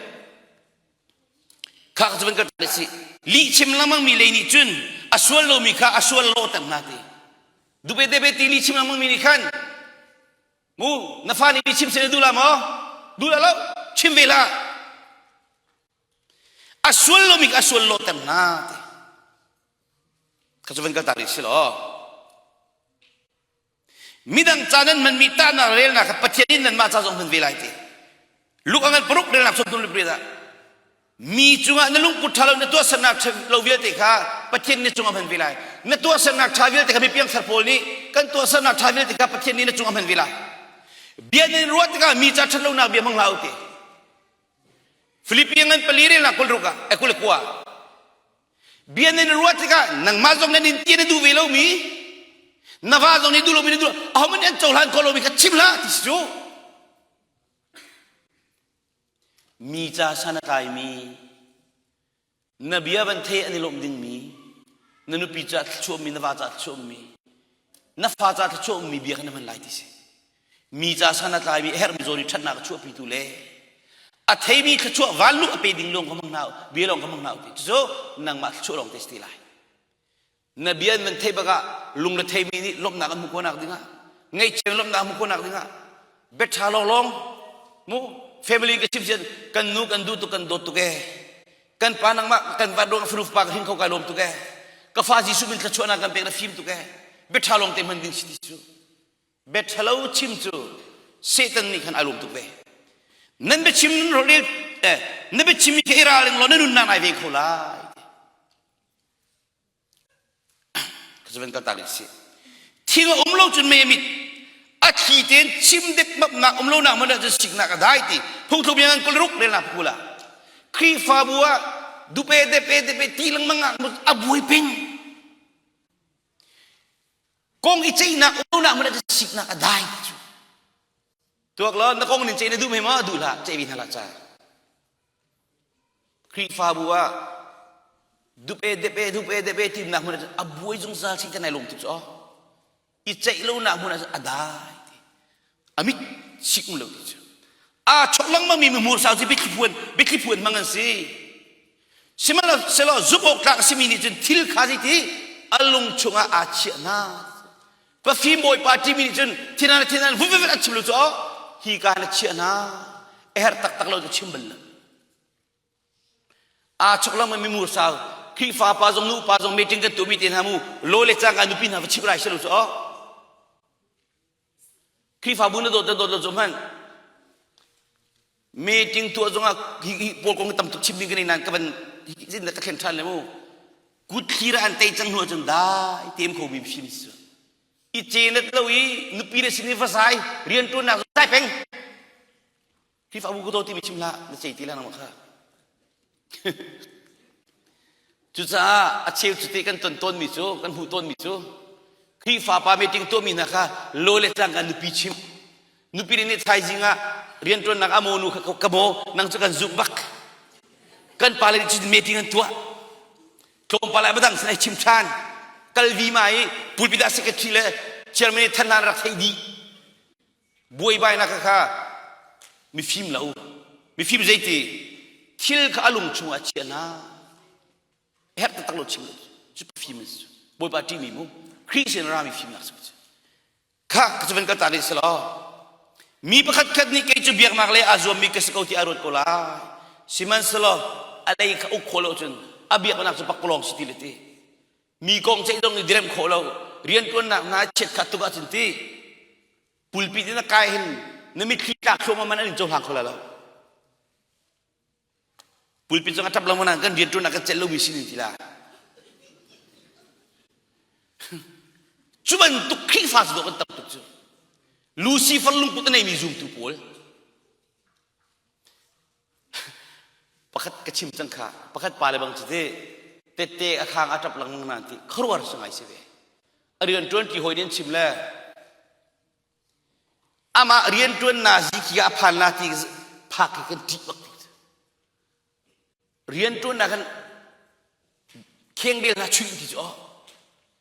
Kha cu van kan si. Lih chim lengmang mi lei nih cun a sual lomi kha a sual lo ter hna ti. Dupe debe ti lih chim lengmang mi nih khan mu na fa nih chim se na duh la maw? Duh la lo chim ve la. A sual lomi kha a sual lo ter hna ti. Kha cu van kal ta rih si law. Midang ca nan hmanmi tahnak relnak kha Pathian in nanmah ca zong hman ve lai ti. Luke a ngan paruk relnak sawm tum ah mi cungah na lungput ṭha lo na tuahsernak ṭha lo vialte kha Pathian nih cungah hman ve lai. Na tuahsernak ṭha vialte kha mi piangthar pawl nih kan tuahsernak ṭha vialte kha Pathian nih na cungah hman ve lai. Bia nan ruah tikah mi ca ṭhat lonak bia hmang hlah u ti. Filipi ngan pali relnak kul ruk ah kul kua bia nan ruah tikah nangmah zong nan in ti na duh ve lomi na va zong nih duh lomi na duh ahohmanh nih an cohlan khawh lomi kha chim hlah ti si cu mi ca san a tlaimi Na bia van thei an i lawmh dingmi, na nupi caah thluachuahmi, na va caah thluachuahmi, na fa caah thluachuahmi bia kha na hman lai ti si. Mi ca san a tlaimi a herhmi zawn i ṭhatnak a chuahpitu le a theimi thluachuah vanluh a pe ding lawng kha hmang hna bia lawng kha hmang hna u ti. Cucu nangmah thluachuah lawng te si ti lai. Na bia nan theih bak ah lung le theimi nih lawmhnak an hmuh khawhnak dingah ngaihchia lawmhnak hmuh khawhnak dingah biaṭha lawnglawng mu family ka chim sian kan nu kan duh tuk kan dawt tuk ee kan pa nangmah kan van ruang fanu pa ka hrin kho kai lawm tuk ee ka fa Jesuh min thluachuahnak kan pek na fim tuk ee biaṭha lawng te hman ding si ti cu biaṭhalo chim cu Satan nih khan ai lawm tuk ve nan biachim nan rel eh na biachim mi kha i ralring law na nunnak nai ve kho lai Ka kan ta si. Thing a um lo cun mei a mit. A thli tein chim dek mapnak um lo nak hmun ah cun siknak a dai ti. Phungthluk bia ngan kulruk rel na phula. Khrihfabu ah dupe depe depe ti lengmang ah a buai peng. Kong i ceihnak um lo nak hmun ah cun siknak a dai ti cu. Tuak law na kong nin ceih na duh mei maw duh hlah ceih vi hna lah ca. Khrihfabu ah dupe depe dupe depe timnak hmun ah a buai zungzal sin kan ai lung tuk cu i ceih lonak hmun ah a dai ti a mit sik um lo ti cu aa chok lengmang mi mihmur sau cu biathli phuan biathli phuan hmang an si sihmanhsehlaw zumh awk tlak a simi nih cun thil kha zei ti a lung chungah aa chiah hna Pafim bawipa timi nih cun thinan thinan vuvivit an chim lo cu hi ka na chiah hna a herh taktak lo cu chim bal lo aa chok lang mi mur sau Khrihfa pa zong nu pa zong meeting kan tuah mi te hna mu lo le cangka nupi hna va chim lai si lo cu Khrihfabu na dawt na dawt lo cu hmanh meeting tuah zongah hi hi pawl kong tam tuk chim ding ka nei nain ka van zin ka thlen ṭhan le mu kut thlir an tei cang hnu ahcun dai tem kho mi fim si i cenet lo i nupi le sin i va zai rianṭuannak zai peng Khrihfabu ka daw timi chim hlah na cei ti la nangmah kha Cucaah a cheu cuti kan ton tawnmi cu kan hmuh tawnmi cu Khrihfa pa meeting tuahmi hna kha lo le cangka nupi chimh nupi nih thaizing ah rianṭuannak a maw nu kha ka maw nang cu kan zumh bak kan pa le nih cutin meeting an tuah tlawmpal ah badang sin ai chim ṭhan kal vima i pulpit ah secretary le chairman nih than hna rak theih dih buaibainak kha mifim lo mifim zeiti thil kha a lung chungah chia hna herh taktak lo chim lo cu fim an si bawipa ṭihmi mu Khrih sin rami fimnak si kha ka cu van kal ta rih selaw mi pakhat khat nih kei cu biaknak lei aa zuammi ka si ko ti a ruat ko lai sihmanhsehlaw a lei kha uk khawh lo cun a biaknak cu pakpalawng si ti le ti mi kong ceih zong nih direm khawh lo rianṭuannak hna chiat khat tuk ahcun ti pulpit in a kai hin na mitthli tlak thluahmah man an in cohlang kho lai lo pulpit zong a ṭap lo mana kan rianṭuannak kan celh lomi sin in ti la cu bantuk Khrihfa cu kan tam tuk cu Lucifer lungput a neimi zumtu pawl Pakhat ka chim cang kha pakhat pa le bang cu ti tette a khang a ṭap lengmang na ti khuaruahhar si ngai si ve. A rian ṭuan ṭi hawi nih an chim le amah rian ṭuan na zi khi a phan la ti phak hi kan ṭih bak ti. Rian ṭuan nak kan. Khengbel hna chuih ti cu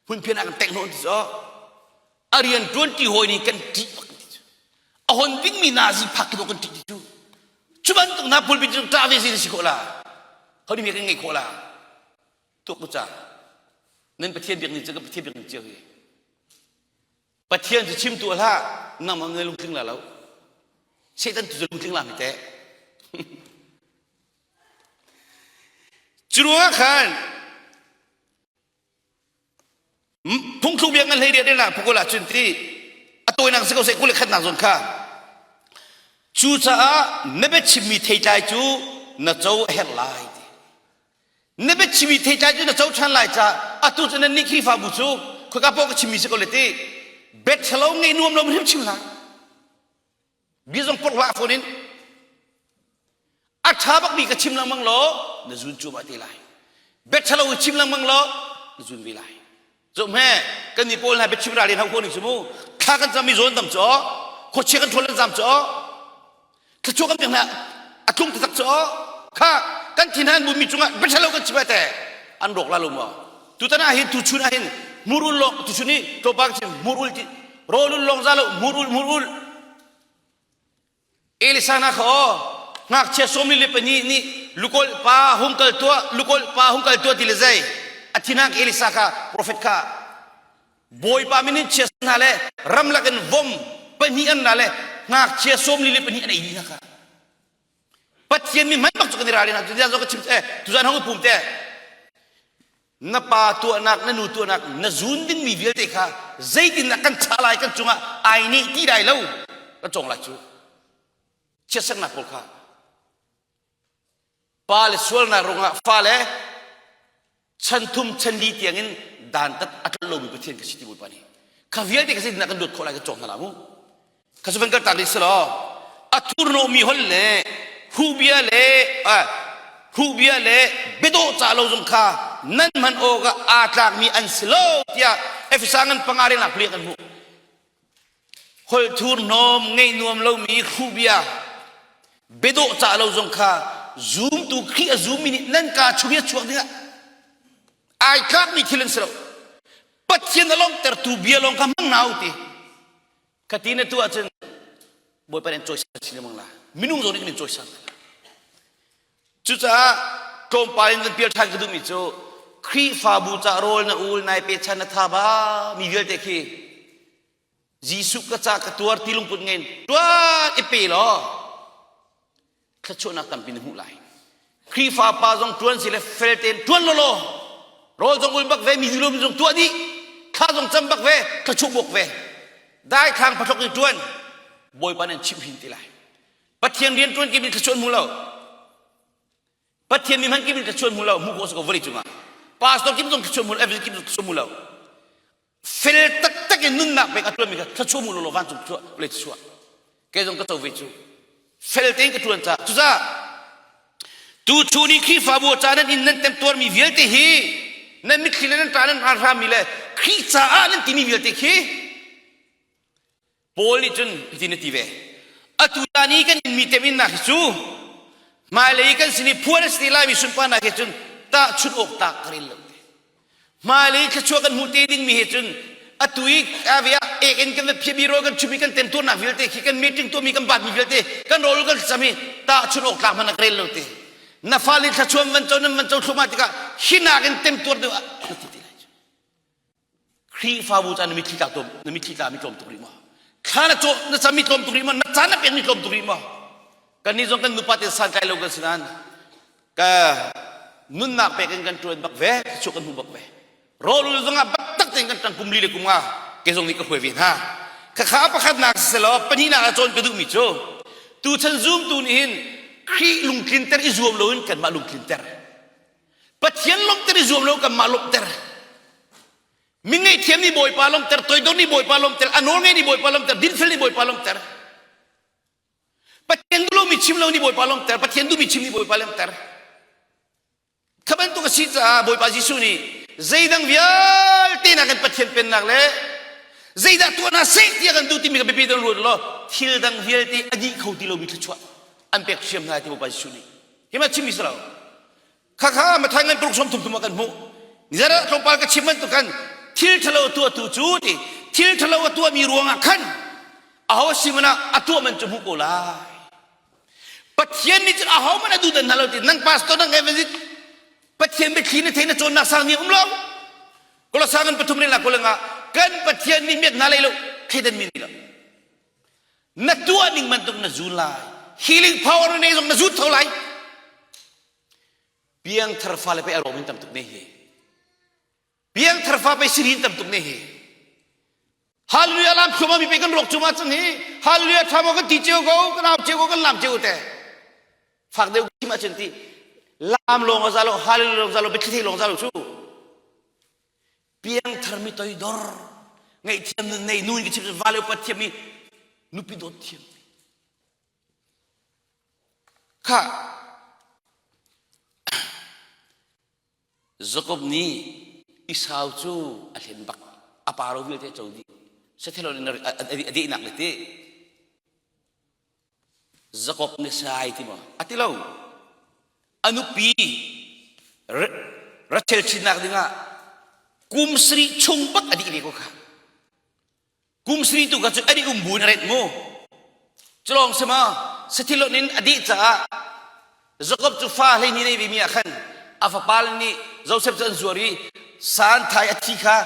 hmunphian ah kan tengh hnawh ti cu a rian ṭuanṭi hawi nih kan ṭih bak ti cu a hon dingmi nazi phak khi kan ṭih ti cu cu bantuk hna pulpit cu ṭah ve si si khawh la ho nih kan ngeih khawh la tuak ku ca nan Pathian biak ni cu ka Pathian biak ni cio hi Pathian cu chim tu hlah nangmah ngai lungtling la lo Satan tu cu lungtling la mi teh Cu ruangah khan phungthluk bia ngan hlei riat in phukul ah cun ti a tawinak si ko seh 21 nak zawn kha cucaah na biachimmi theitlai cu na co a herh lai ti na biachimmi theitlai cu na co ṭhan lai caah atu cu nan nih Khrihfabu cu khoika paoh ka chimmi si ko le ti biaṭhalo ngeih nuam lo hrim chim hlah bia zong porh hlah fawn in a ṭha bakmi ka chim lengmang law na zun cuahmah te lai bia ṭhalo i chim lengmang law na zun ve lai zoh hme kan ni pawl hna biachim ral in hau ko ning cu mu thla kan cam mi zawn tam cu khuachia kan ṭhawl an zam cu thluachuah kan pek hna a tlung taktak cu kha kan thin han bumi cungah bia ṭhalo kan chim te an rawk la lo maw tutan ah hin tuchun ah hin murul lawng tuchun i tlawmpal chim murul ti rawlul lawng za lo murul murul Elisa na kha aw ngakchia sawmli le pahnih nih lukol pa hung kal tuah lukol pa hung kal tuah ti le zei a thinak Elisa kha profet kha Bawipa min in chia hna le ramlak in vom pahnih an na le ngakchia sawmli le pahnih an ei dih hna kha Pathian mi hman bak cu kan i ralrin ah tuzan zong ka chim eh tuzan hong pum te na pa tuahnak na nu tuahnak na zun dingmi vialte kha zeitindah kan chah lai kan cungah ai nih ti lai lo kan cawng lai cu chiatsernak pawl kha pa le sualnak ruangah fale chan thum chan li tiangin dantat a tlol lomi Pathian ka si ti Bawipa nih kha vialte ka zeitindah kan luat khawh lai ka cawng hna la mu kha cu van kal tak ding si law a thurhnawhmi holh le hubia le hubia le biadawh ca lo zong kha nan hman awk ah aa tlakmi an si lo tiah Efesa ngan panga rengnak pali kan hmuh holh thurhnawm ngeih nuam lomi hubia biadawh ca lo zong kha zumtu Khrih a zummi nih nan kaa chung i a chuak dingah ai tlakmi thil an si lo Pathian a lawmhtertu bia lawng kha hmang hna u ti Khati na tuah cun Bawipa nih an cawisan chin lengmang la. Minung zong nih kan in cawisan la. Cucaah tlawmpal in van pial ṭhan ka duhmi cu Khrihfabu ca rawl na ul nai pechan na tha ba mi vialte khi Jesuh ka ca ka tuar ti lungput ngein tuan i pe law thluachuahnak tampi na hmuh lai. Khrihfa pa zong ṭuan si le fel tein ṭuan lawlaw rawl zong ul bak ve mi zulum zong tuah dih thla zong cam bak ve thluachuah bawk ve daithlang pathlok in ṭuan Bawipa nih an chimh hin ti lai Pathian rian ṭuan kip in thluachuah hmu lo Pathian mi hman kip in thluachuah hmu lo hmu khawh si ko vawlei cungah pastor kip zong thluachuah hmu lo evangelist kip zong thluachuah hmu lo fel taktak in nunnak pek a ṭuanmi kha thluachuah mu law vancung thluachuah vawlei thluachuah kei zong ka co ve cu fel tein ka ṭuan caah cucaah tu chun i Khrihfabu ca nan in nan temtuarmi vialte hi nan mitthli le nan ṭah nan hrammi le Khrih caah nan timi vialte khi Paul nih cun hitin a ti ve atu tan i kan inmi teminnak hi cu hmailei kan sin i phuan a si ti laimi sunparnak he cun tahchunh awk tlak ka rel lo hmailei thluachuah kan hmuh te dingmi he cun atu i ave ah ek in kan va phiahmi rawl kan chummi kan temtuarnak vialte khi kan meeting tuahmi kan batmi vialte kan rawl kan thlacam hi tahchunh awk tlak hmanh a ka rel lo te na fale thluachuah van co nan van co thluahmah tikah hi nakin temtuar deuh ah na ti ti lai Khrihfabu caan na mitthli tla tlawm na mitthli tla mi tlawm tuk rih maw thla na caw na cam mi tlawm tuk rih maw na caan na pek mi tlawm tuk rih maw kannih zong kan nupa te santlai lo kan si nain ka nunnak pek in kan ṭuan bak ve thluachuah kan hmu bak ve rawlul zongah bak tak tein kan ṭang kum li le kum nga kei zong nih ka hruai ve hna khakha pakhatnak siselaw pahnihnak ah cawn ka duhmi cu tuchan zumtu nih hin Khrih lungtlinter i zuam loin kanmah lungtlinter Pathian lawmhter i zuam lo kanmah lawmhter. Mi ngaihthiam nih Bawipa lawmhter, toidor nih Bawipa lawmhter, a nawl ngei nih Bawipa lawmhter, dinfel nih Bawipa lawmhter. Pathian duh lomi chim lo nih Bawipa lawmhter, Pathian duhmi chim nih Bawipa lawmhter. Kha bantuk a si caah Bawipa Jesuh nih zeidang vialte nakin Pathian pennak le zeidah tuah hna seh tiah kan duh timi kha biapi deuh ruat law thil dang vialte a dih kho ti lomi thluachuah an pek hriam hna ti Bawipa Jesuh nih. Hi ma chimmi si lo. Khakha Matthai ngan paruk sawm thum thum ah kan hmuh. Zara tlawmpal ka chim bantuk khan thil ṭhalo a tuahtu cu ti thil ṭhalo a tuahmi ruangah khan aho si man ah a tuah man cu hmu ko lai. Pathian nih cun aho man a duh dan hna lo ti nang pastor nang evangelist Pathian biathli na thei na cawnnak sang ni um lo. Kolosang an pathum rel ko lengah kan Pathian nih miat hna lei lo thleidan mi lo. Na tuah ning bantuk na zun lai. Healing power na nei zong na zut tho lai. Piangthar fale pei a rawm in tam tuk ne hi. Piangthar fa pei sirin tam tuk ne hi. Hallelujah lam thuma mi pe kan rawk chuma cang hi. Hallelujah thamo kan ti cio ko, kan au cio ko, kan lam cio te. Fak deuh kim acun ti lam lawng a za lo, hallelujah lawng za lo, biathli thei lawng za lo cu. Piangthar mi toidor ngaihthiam nun nei nu in ka chim vale upat thiam mi nupi dawt thiam Kha Jakob nih Esau cu a hlen bak. A pa ro vialte a co dih. Sathelon in a dehnak le ti. Jakob nih sai ti maw? A ti lo. A nupi Rachel ṭhitnak dingah kum sarih chung bak a dih ve ko kha. Kum sarih tu kha cu an i um bu in a ret mu. Culawng si ma sathilon in a dih caah Jakob cu fa 12 nei vimi ah khan a fapa nih Joseph cu an zuar i santhai a thi kha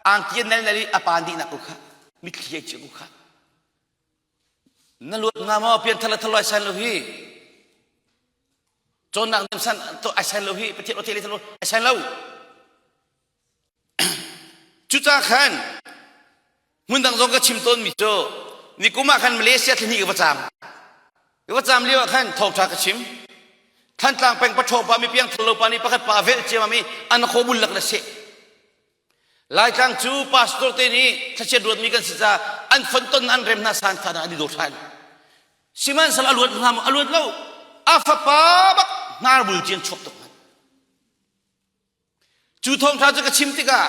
angki an nal nal i a pa dihnak ko kha mitthli ai cia ko kha na luat nga maw pian thal thal ai san lo hi cawnnak nem san to ai san lo hi pathian o thele thalo ai san lo Cucaah khan hmundang zong ka chim tawnmi cu nikum ah khan Malaysia thlahnih ka va caam. Ka va caam lio ah khan thawngṭha ka chim. Thantlang peng paṭhawng pa mi piang thal lo pa nih pakhat pa a velh ciammam i an khaw bul lak le seh. Laitlang cu pastor te nih thlachiat ruatmi kan si caah an fonton an rem hna san tha an i daw ṭhan. Sihmanhsehlaw a luat hnga maw? A luat lo. A fapa bak hnarbul cian chuak tuk hmanh. Cu thawngṭha cu ka chim tikah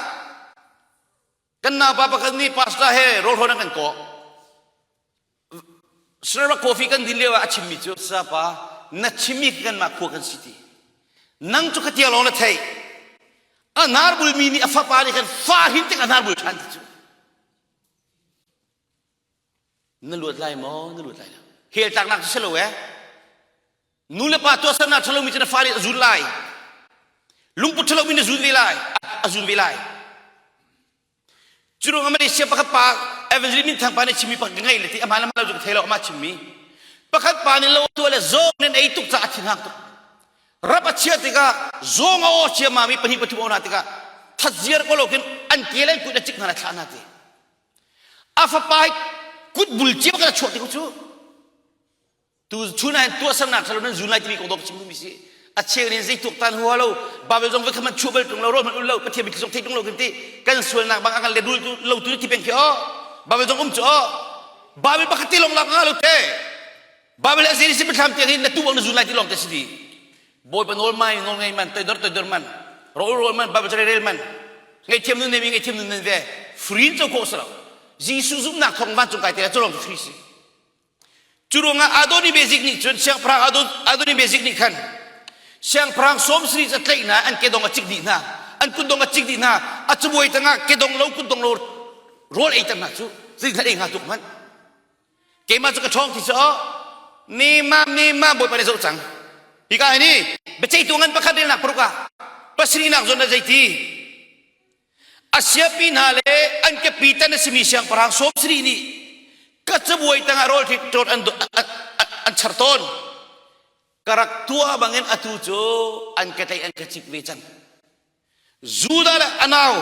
kan naupa pakhat nih pastor he rawlhrawn an kan kawh. Starbucks coffee kan din lio ah a chimmi cu sapa na chimmi kanmah khua kan si ti. Nang cu khatia lawng na theih. A hnar bulmi nih a fapa nih khan fa hin tik a hnar bul ṭhan ti cu. Na luat lai maw? Na luat lai lo. Hell tlaknak cu si lo eh. Nu le pa tuahsernak ṭhalomi cu na fa nih a zul lai. Lungput ṭhalomi na zul ve lai. A zul ve lai. Cu ruangah Malaysia pakhat pa evangelist minthang pa nih chimmi pakhat ka ngaih le ti amah le amah lo cu ka thei lo amah chimmi. Pakhat pa nih lo tuah le zawng nan ei tuk caah a thin hang tuk. Rap a chia tikah zawng a aw ciammam i pahnih pathum a aw hna tikah that ziar ko lo khin an ke le an kut a cik hna le thlah hna ti. A fapa hi kut bul cio kan a chuak ti ko cu. Tu chun ah tuahsernak ṭhalo nan zun lai timi kong dawk chim duhmi si. A cheu nih zei tuaktan hua lo, Bible zong voi khat man chuah bal ṭung lo, rawl hmanh ul lo, Pathian mitthli zong thei ṭung lo kan ti. Kan sualnak bang a kan lehrul lo tu ti peng khi aw. Bible zong um cu aw. Bible pakhat te lawng lak nga lo te. Bible a zei si thlam tiang hin na tu bang na zun lai ti lawng te si di. Bawipa nawl mai nawl ngei man, toidor toidor man, rawl rawl man, Bible rel man. Ngaihthiam nun nei mi ngaihthiam nun nan ve. Free in co khawh si lo. Jesuh zumhnak thawng vancung kai te cu lawng free si. Cu ruangah Adoni Bezik nih cun siangpahrang Adoni Bezik nih khan siangpahrang sawm sarih cu a tlaih hna an kedong a cik dih hna an kutdong a cik dih hna a cabuai tangah kedong lo kutdong lo rawl ei ter hna cu zeitin ei hnga tuk hmanh keimah cu ka ṭhawng ti cu nema nema bawipa nih zoh cang hika hi ni biaceihtu ngan pakhat relnak paruk ah pasarihnak zawn ah zeiti A siapi hna le an kepi tan a simi siangpahrang sawm sarih nih ka cabuai tangah rawl ṭawt an, an char tawn. Ka rak tuah bangin atu cu an ka tlaih an ka cik ve cang. Judah le a nau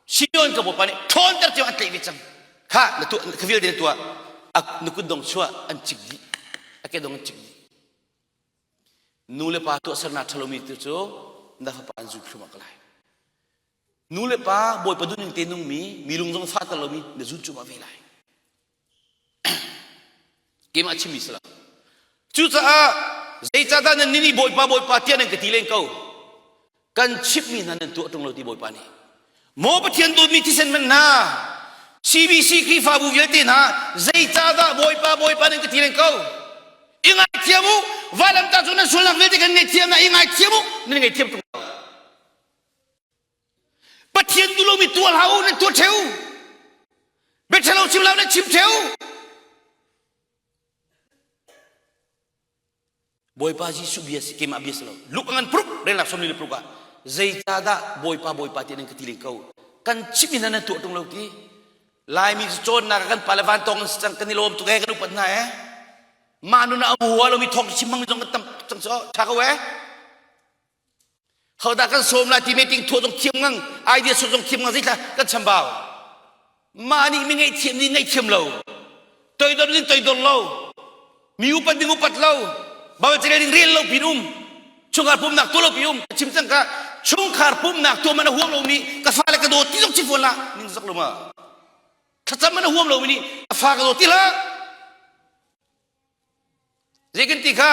Simeon ka bawipa nih ṭhawnter tiang an tlaih ve cang. Kha na tuah kha vialte na tuah. Na kutdong chuah an cik dih. A kedong an cik dih. Nu le pa tuahsernak ṭhalomi tu cu na fapa an zul thluahmah ko lai. Nu le pa Bawipa duhning te nungmi, mi lung zong fahter lomi na zul cuahmah ve lai. Keimah chimmi si lo. Cucaah zeicahdah nan nih Bawipa Bawipa tiah nan ka ti len ko? Kan chimhmi hna nan tuah ṭung lo ti Bawipa nih. Maw Pathian dawtmi thisen man hna, CBC Khrihfabu vialte hna, zeicahdah Bawipa Bawipa nan ka ti len ko? I ngaithiam u, vailamtah cu nan sualnak vialte kan ngaihthiam na i ngaithiam u, nan ngaithiam ṭung lo. Pathian duh lomi tuah hlah u nan tuah ṭheu. Biaṭhalo chim hlah u nan chim ṭheu. Bawipa Jesuh bia si keimah bia si lo. Luke a ngan pruk relnak sawmli le pruk ah zeicahdah Bawipa Bawipa ti nan ka ti len ko. Kan chimh in nan tuah ṭung lo ti. Laimi cu cawnnak ah kan pale vantawng an si cang kan i lawm tuk ee kan upat hna ee. Mah nun ah a hua lomi thawng chim hmang zong kan tam cang cu ṭha ko ee. Hodah kan sawm lai ti meeting thuah zong thiam ngang idea sawt zong thiam ngang zeithla kan chambau. Mah nih mi ngaihthiam nih ngaihthiam lo. Toidor ning toidor lo. Mi upat ding upat lo. Baibal carel ding rel lo pin um. Chungkhar pumnak tuah lo pi um. Chim cang ka chungkhar pumnak tuah man a huam lomi ka fale ka dawt ti zong chim fawn lah ning zak lo ma. Thlacam man a huam lomi nih ka fa ka dawt ti hlah. Zei kan ti kha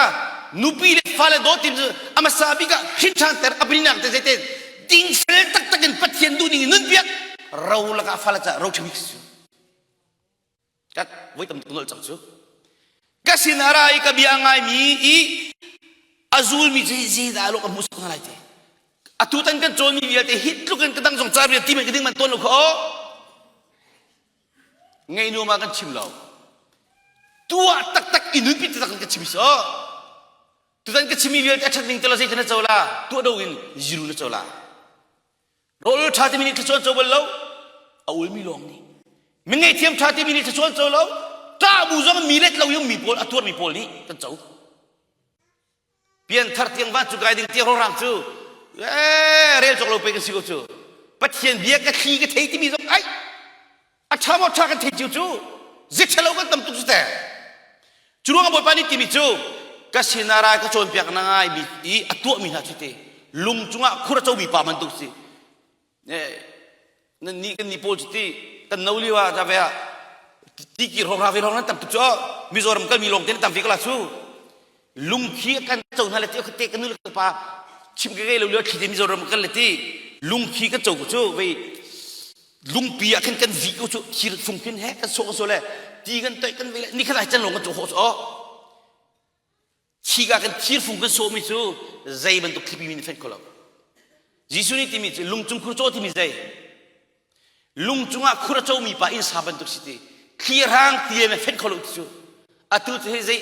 nupi le fale dawt tim cu a hmasa bik ah hrin ṭhan ter a palinak te zeiten dingfel taktak in Pathian duhning in nunpiak ro lakah fale caah ro ṭha bik si cu. Kat voi tam tuk nolh cang cu. Ka sin a ra i ka bia a ngaimi i a zulmi cu zeidah lo ka hmuh hna lai te. Atu tan kan cawnmi vialte hi tluk in ka dang zong ca rian ti men ka ding man tawn lo kha aw. Ngei ma kan chim lo. Tuah taktak i nunpi taktak in ka chim so. Tutan ka chimmi vialte a ṭhat ning telo zeitin na co la? Tuah do in ziru na co la. Rawl ṭha timi nih thluachuah co bal lo. A ulmi lawng nih. Mi ngaihthiam ṭha timi nih thluachuah co lo. Ṭah bu zong mi let lo i mi pawl a tuarmi pawl nih kan co. Pianthar tiang van cu kai ding tiang rorang cu ee rel cawk lo pe kan si ko cu. Pathian bia ka thli ka thei timi zong ai a ṭha maw ṭha kan thei cio cu zethalo kan tam tuk cu te. Cu ruangah Bawipa nih timi cu ka sinah rai ka cawnpiak na ngai mi i a tuahmi hna cu te lung cungah khur a comi pa bantuk si. Nan nih kan nih pawl cu ti kan no lio ah ta ve ah ti ki hrawng ra ve hrawng nan tam tuk cu Mizoram kalmi lawng te nan tam ve ko la cu lungkhi kan co hna le ti te kan nu le kan pa chim ke lo lio thli te Mizoram kan le ti lungkhi kan co ko cu vei lungpi ah khin kan vi ko cu thir fung khin he kan sawh so le ti kan toih kan ve le ni khat ai can lawng kan cu ho cu Khika kan thirfung kan sawhmi cu zei bantuk thlipi mi nih fenh kho lo. Jesuh nih timi cu lungcung khur caw timi zei? Lung cungah khur a comi pa inn sa bantuk si ti. Thli hrang ti le fenh kho lo ti cu. Atu cu hei zei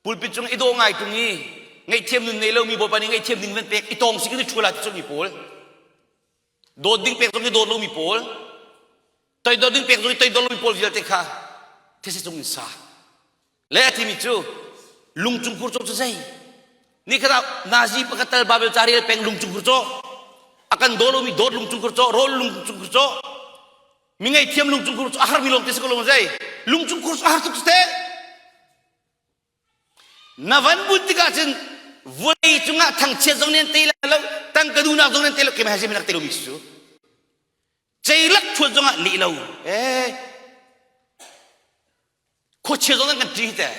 pulpit cung i dawh ngai tung i ngaihthiam nun nei lomi Bawipa nih ngaihthiam ding van pek i tawng si kan i ṭhula ti cu mi pawl. Dawt ding pek zong i dawt lomi pawl. Toidor ding pek zong i toidor lomi pawl vialte kha these cung in sa. Le a timi cu lungcung khur cawh cu zei? Nikhat ah Nazi pakhat tal Babel ca rel peng lungcung khur cawh. A kan daw lomi dawt lungcung khur cawh, rawl lungcung khur cawh. Mi ngaihthiam lungcung khur cawh a harmi lawng te si ko lo zei? Lungcung khur cu a har tuk te. Na van bunh tikah cun vawlei cungah thangchiat zong nih an tei lai lo, tangka duhnak zong nih an tei lo, keimah he zei tei lomi cu. Ceilak thuat zongah nih lo. Eh, khuachia zong nan kan ṭih te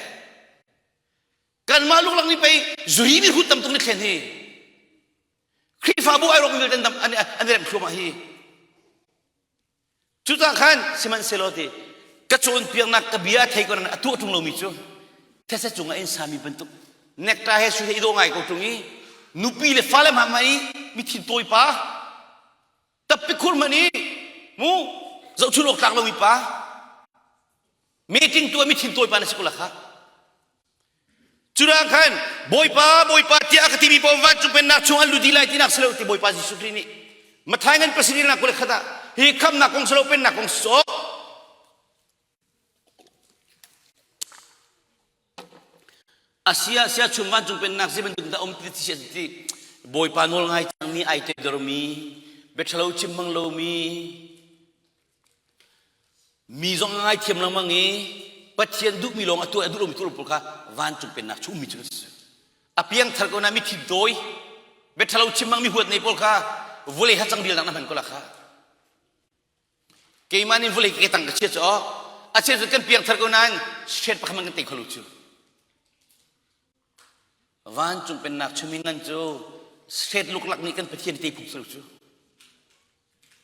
kanmah luklak nih pei zuri mi hrut tam tuk ni thlen hi Khrihfabu ai rawk vialte an an i remh thluahmah hi cucaah khan sihmanhsehlaw ti ka cawnpiaknak ka bia a thei ko a tuah ṭung lomi cu these cungah in sami bantuk nekta he su he i dawh ngai ko ṭung i nupi le fale hmanh hmanh i mithin tawi pa tappi khur hmanh i mu zohchun awk tlak lomi pa meeting tuah mi thin tawi pa na si ko la kha Cudah khan Bawipa Bawipa tiah a ka timi paoh vancung pennak chung an lut dih lai tinak si lo ti Bawipa Jesuh Khrih nih Mathai ngan pasarih nak 21 ah hi khamnak kong si lo pennak kong si sawh Asia sia chung vancung pennak zei bantuk dah um ti ti ti Bawipa nawl ngai cangmi ai toidormi biaṭhalo chim hmang lomi Mi zong a ngaithiam lengmang i Pathian duhmi lawng a tuah a duh lomi tuah pawl kha vancung pennak chung ummi cu an si. A piangthar ko na mithi dawi biaṭhalo chim hmang mi huat nei pawl kha vawlei hacang dilnak na hman ko la kha. Keimah nih vawlei ke tang ka chia cu a chia cu kan piangthar ko nain hriat pakhat man kan tei kho lo cu. Vancung pennak chumi ngan cu hret luklak nih kan Pathian tei phung si lo cu.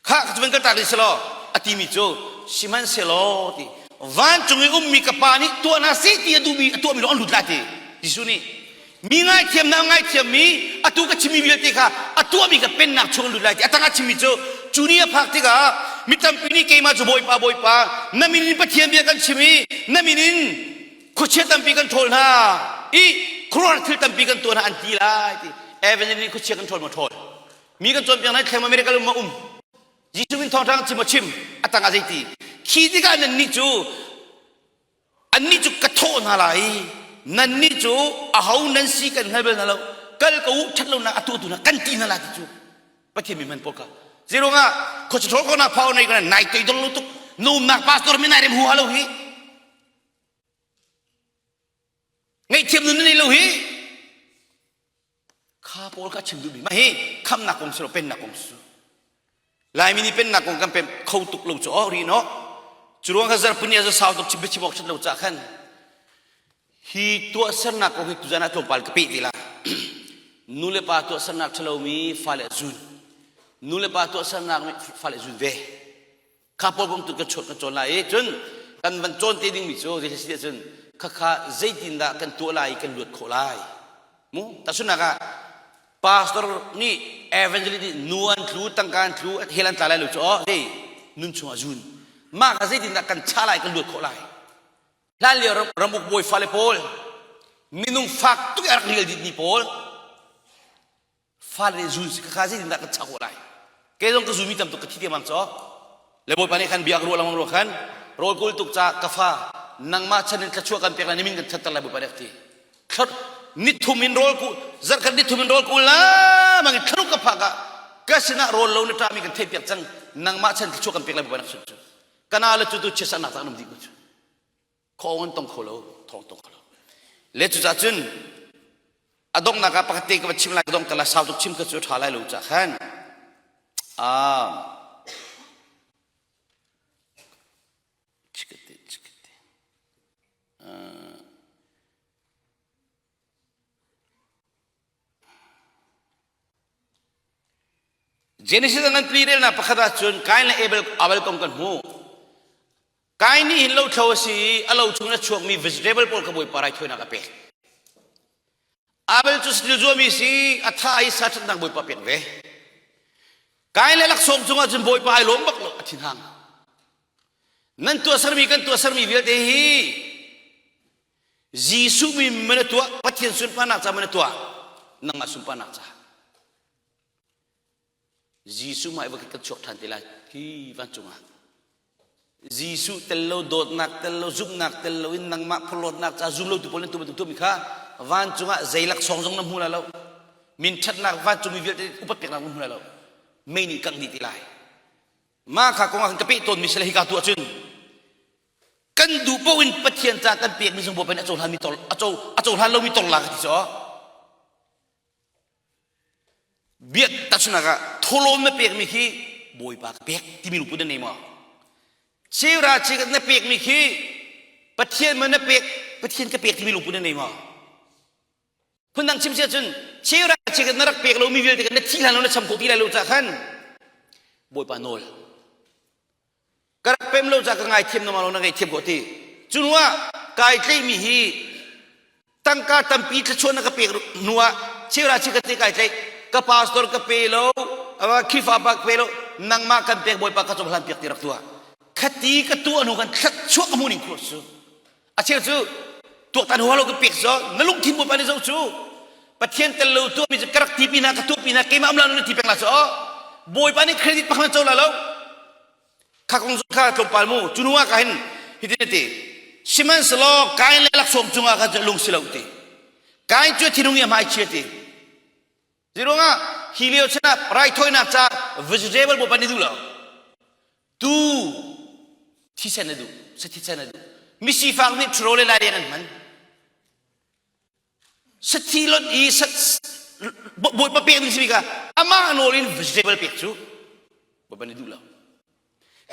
Khah ka cu kan tlak dih selaw a timi cu sihmanhsehlaw ti vancung i ummi ka pa nih tuah hna seh ti a duhmi a tuahmi lawng an lut lai ti Jesuh nih. Mi ngaithiam na ngaithiammi atu ka chimmi vialte kha a tuahmi ka pennak chung lut lai ti a tangah chimmi cu cu ni a phak tikah mi tampi nih keimah cu Bawipa Bawipa na min in Pathian bia kan chim i na min in khuachia tampi kan ṭhawl hna i khuaruahhar thil tampi kan tuah hna an ti lai ti Evangelist nih khuachia kan ṭhawl maw ṭhawl mi kan cawnpiak hna thleng America um ma um Jesuh min thawngṭha kan chim maw chim a tangah zeiti khi tikah nannih cu Annih cu ka thawh hna lai i nannih cu aho nan si kan hngal bal hna lo kal ko u ṭhat lonak a tuahtu hna kan ti hna lai ti cu Pathian mi hman pawl kha zeiruangah khuachaṭhawl ko na phau nei kana nai toidor lo tuk na umnak pastor mi nai rem huha lo hi ngaihthiam nun na nei lo hi Kha pawl kha chim duhmi mah hi khamnak kong si lo pennak kong si. Laimi nih pennak kong kan pem kho tuk lo cu oh ri no. Cu ruang kha zarpuni a sau tuk chim biachim awk that lo ca khan hi tuahsernak kong hi tuzan ah tlawmpal ka peh te la. Nu le pa tuahsernak ṭhalomi fale zun. Nu le pa tuahsernak fale zun ve. Kha pawl kong tu kan chawt kan cawn lai i cun kan van cawn te dingmi cu zei si cun khakha zeitindah kan tuah lai i kan luat khawh lai mu tahchunhnak ah pastor nih evangelist nih nu an tlu tangka an tlu hell an tla lai lo cu oh zei nun chungah zun mah kha zeitindah kan cha lai kan luat khawh lai hlan lio ramuk bawi fale pawl minung fak tuk i a rak rial dit mi pawl Fale nih zun si kha zeitindah kan chak lai? Kei zong ka zumi tam tuk ka thi tiangmang caw. Le Bawipa nih khan bia ka ruah lengmang ruah khan rawl kawl tuk ca ka fa nangmah chan in thluachuah kan pek lai nimin kan thatter lai Bawipa nih a ti. Thlat nithum in rawl ku zarkhat nithum in rawl kawl la mang in thlaruk ka phak ah ka sinah rawl lo na ṭami kan theih piak cang nangmah chan thluachuah kan pek lai Bawipa nih a chim cu. Kana le cu tu chiatsernak tak an um dih ko cu. Khawng an tong kho lo, thawng tong kho lo. Le cucaah cun a donghnak ah pakhat te ka va chim lai ka dong tala sau tuk chim kha cu ṭha lai lo cah khan ah chikate chikate Genesis an kan relnak pakhat ah cun Kain le Abel Abel kong kan hmu. Kain nih hin lothlo a si i a lo chung in a chuakmi vegetable pawl kha Bawipa raithawinak a pek. Abel cu satil zuami si a tha i sa ṭhatnak Bawipa pek ve. Kain le laksawng cungah cun Bawipa ai lawm bak lo a thinhang. Nan tuahsermi kan tuahsermi vialte hi Jesuh min man a tuah Pathian sunparnak ca man a tuah nangmah sunparnak ca. Jesuh mah va kan chuak ṭhan te lai hi vancung ah Jesuh tel lo dawtnak tel lo zumhnak tel lo in nangmah phorhlawtnak ca zum lo tu pawl nan tu bantuk tuahmi kha vancung ah zei laksawng zong na hmu lai lo min ṭhatnak vancung mi vialte upat peknak na hmu lai lo mei nih kangh dih te lai mah kha kong ah kan ka peh tawnmi si le hika tu ahcun kan duh paoh in Pathian ca kan pekmi zong Bawipa nih a cohlanmi tor a co a cohlan lomi tor la ka ti cu Biak tahchunhnak ah thawhlawm na pekmi khi Bawipa ka pek timi lungput na nei maw? Cheura cheukhat na pekmi khi Pathian maw na pek Pathian ka pek timi lungput na nei maw? Phundang chim si ahcun cheura cheukhat na rak pek lomi vialte kha na thi hlan lo na cham khawh ti lai lo caah khan Bawipa nawl. Ka rak pem lo caah ka ngaithiam na lo na ngaihthiam ko ti. Cu hnu ah kai tleihmi hi tangka tampi thluachuah na ka pek hnu ah cheura chikhat te kai tleih ka pastor ka pe lo Khrihfa pa ka pe lo nangmah kan pek bawipa ka cohlan piak ti rak tuah khati ka tuah hnu kan thluachuah ka hmuh ning khur cu a cheu cu tuaktan huah lo ka pek zo na lungthin bawipa nih zo cu pathian tel lo tuahmi cu ka rak ti pi na ka tuah pi na keimah am la na ti peng la cu bawipa nih credit pakhat na co la lo kha kong kha tlawmpal mu cu hnu ah ka hin hitin a ti sihmanhsehlaw Kain le laksawng cungah khan lung si lo ti Kain cu thinung i a hmai chia ti Ziruangah hi lio chan ah raithawinak ca vegetable bawipa nih duh lo tu thisen a duh sathisen a duh misifak nih ṭhuro le laileng an hman Sathi lonh i bawipa pek ding simi kha amah nawl in vegetable pek cu bawipa nih duh lo.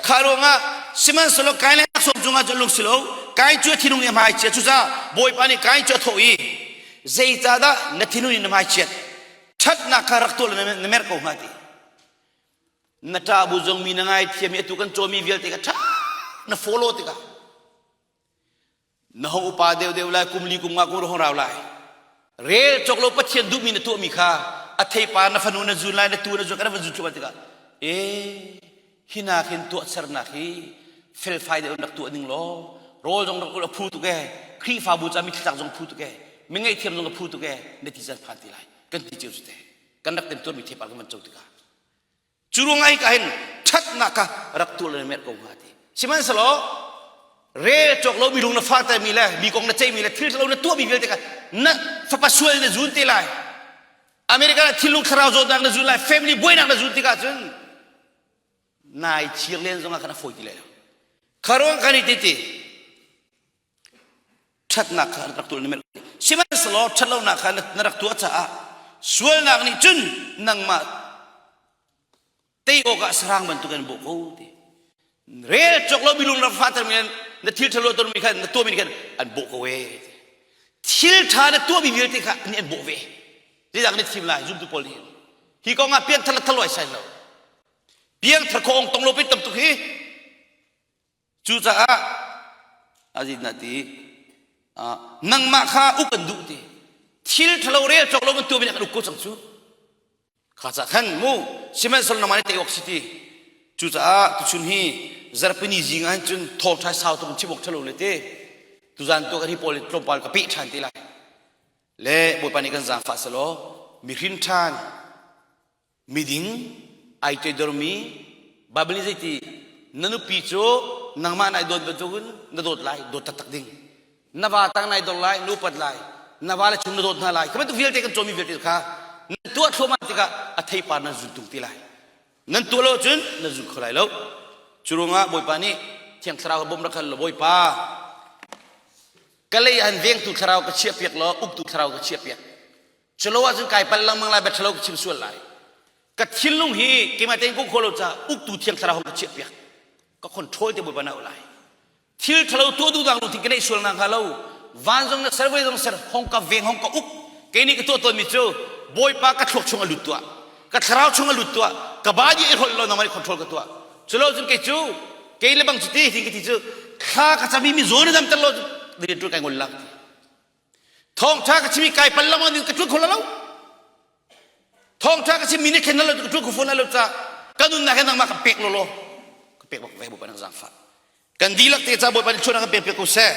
Kha ruangah sihmanhsehlaw Kain le laksawng cungah cun lung si lo Kain cu a thinung i a hmai chia cucaah bawipa nih Kain cu a thawh i zeicahdah na thinung in na hmai chiat ṭhatnak kha rak tuah law na merh ko hnga ti na ṭah bu zong mi na ngaithiam i atu kan cawmi vialte kha ṭha na follow tikah Na hong upa deuhdeuh lai, kum li kum nga kum hong rau lai. Rel cawk lo Pathian duhmi na tuahmi kha a theipa na fanu na zun lai na tu na zun kan van zun thluahmah tikah e hinak hin tuahsernak hi felfai deuh in rak tuah ning law rawl zong rak ul a phu tuk e Khrihfabu ca mitthli zong phu tuk e mi ngaihthiam zong a phu tuk e na ti caan phan ti lai kan ti cio cu te kan rak temtuarmi theipar kan van co tikah Cu ruangah hika hin ṭhatnak kha rak tuah le merh ko hnga ti. Sihmanhsehlaw rel cawk lo mi lung na fahter mi le mi kong na ceih mi le thil ṭhalo na tuah mi vialte kha na fapa sual na zun te lai. America ah thinlung thlarau zawtnak na zun lai, family buainak na zun tikah cun nai chir len zongah khan a fawi ti lai lo. Kha ruang kan i ti ti ṭhatnak kha rak tuah na melh sihmanhsehlaw ṭhatlonak kha na rak tuah caah sualnak nih cun nangmah tei awkah sarang bantuk in bawh ko ti rel cawk lo bilung rak fater mi na thil ṭhalo tonmi khan na tuahmi khan an bawh ko e thil ṭha na tuahmi vialte kha nih an bawh ve zeidah kan i thim lai zumtu pawl nih hi kong ah piangthar le thaloi sai lo piangthar khawng tong lo pin tam tuk hi Cucaah azit na ti nangmah kha uk an duh ti thil ṭhalo rel cawk lo kan tuahmi nih kan uk ko cang cu kha ca khan mu sihmanhsehlaw nangmah nih tei awk si ti cucaah tuchun hi zarhpini zing ah cun thawngṭha sau tuk chim awk ṭhalo le te tuzan tu kan hi pawl tlawmpal ka peh ṭhan te lai le Bawipa nih kan zaangfah selaw mihrin ṭhan Miding ai toidormi Bible nih zeiti na nupi cu nangmah nai dawt bantukin na dawt lai dawt taktak ding na va tang nai dor lai na upat lai na va le chung na dawt hna lai khi bantuk vialte kan cawmi vialte kha nan tuah thluahmah tikah a theipar nan zun tung ti lai nan tuah lo cun nan zun kho lai lo cu ruangah Bawipa nih Thiang Thlarau bawmh rak hal law Bawipa ka lei an vengtu thlarau ka chiah piak law uktu thlarau ka chiah piak Culo ahcun kai palh lengmang lai, bia ṭhalo ka chim sual lai. Ka thinlung hi keimah tein ka khawh lo caah uktu thiang thlarau hong ka chiah piak. Ka control te Bawipa na lai. Thil ṭhalo tuah duh dang lungthin ka neih sual nak hnga lo. Van zong na ser, vawlei zong ser, hong ka veng, hong ka uk. Kei nih ka tuah tawnmi cu Bawipa ka thluak chung a lut tuah. Ka thlarau chung a lut tuah. Ka body i hrolh lo nangmah nih control ka tuah. Culo cun kei cu kei le bang cu ti hi ka ti cu thla ka cami mi zawn na damter lo rian ṭuan kai ngol lak ti. Thawngṭha ka chim i kai pal lengmang ding ka ṭuan kho lo. Thawngṭha ka chim mi nih khen lo ka ṭuan kho fawn lo ca ka nunnak he nangmah ka pek lawlaw. Ka pek bak ve Bawipa nang zaangfah. Kan dihlak te ca Bawipa nih chuahnak kan pek piak ko seh.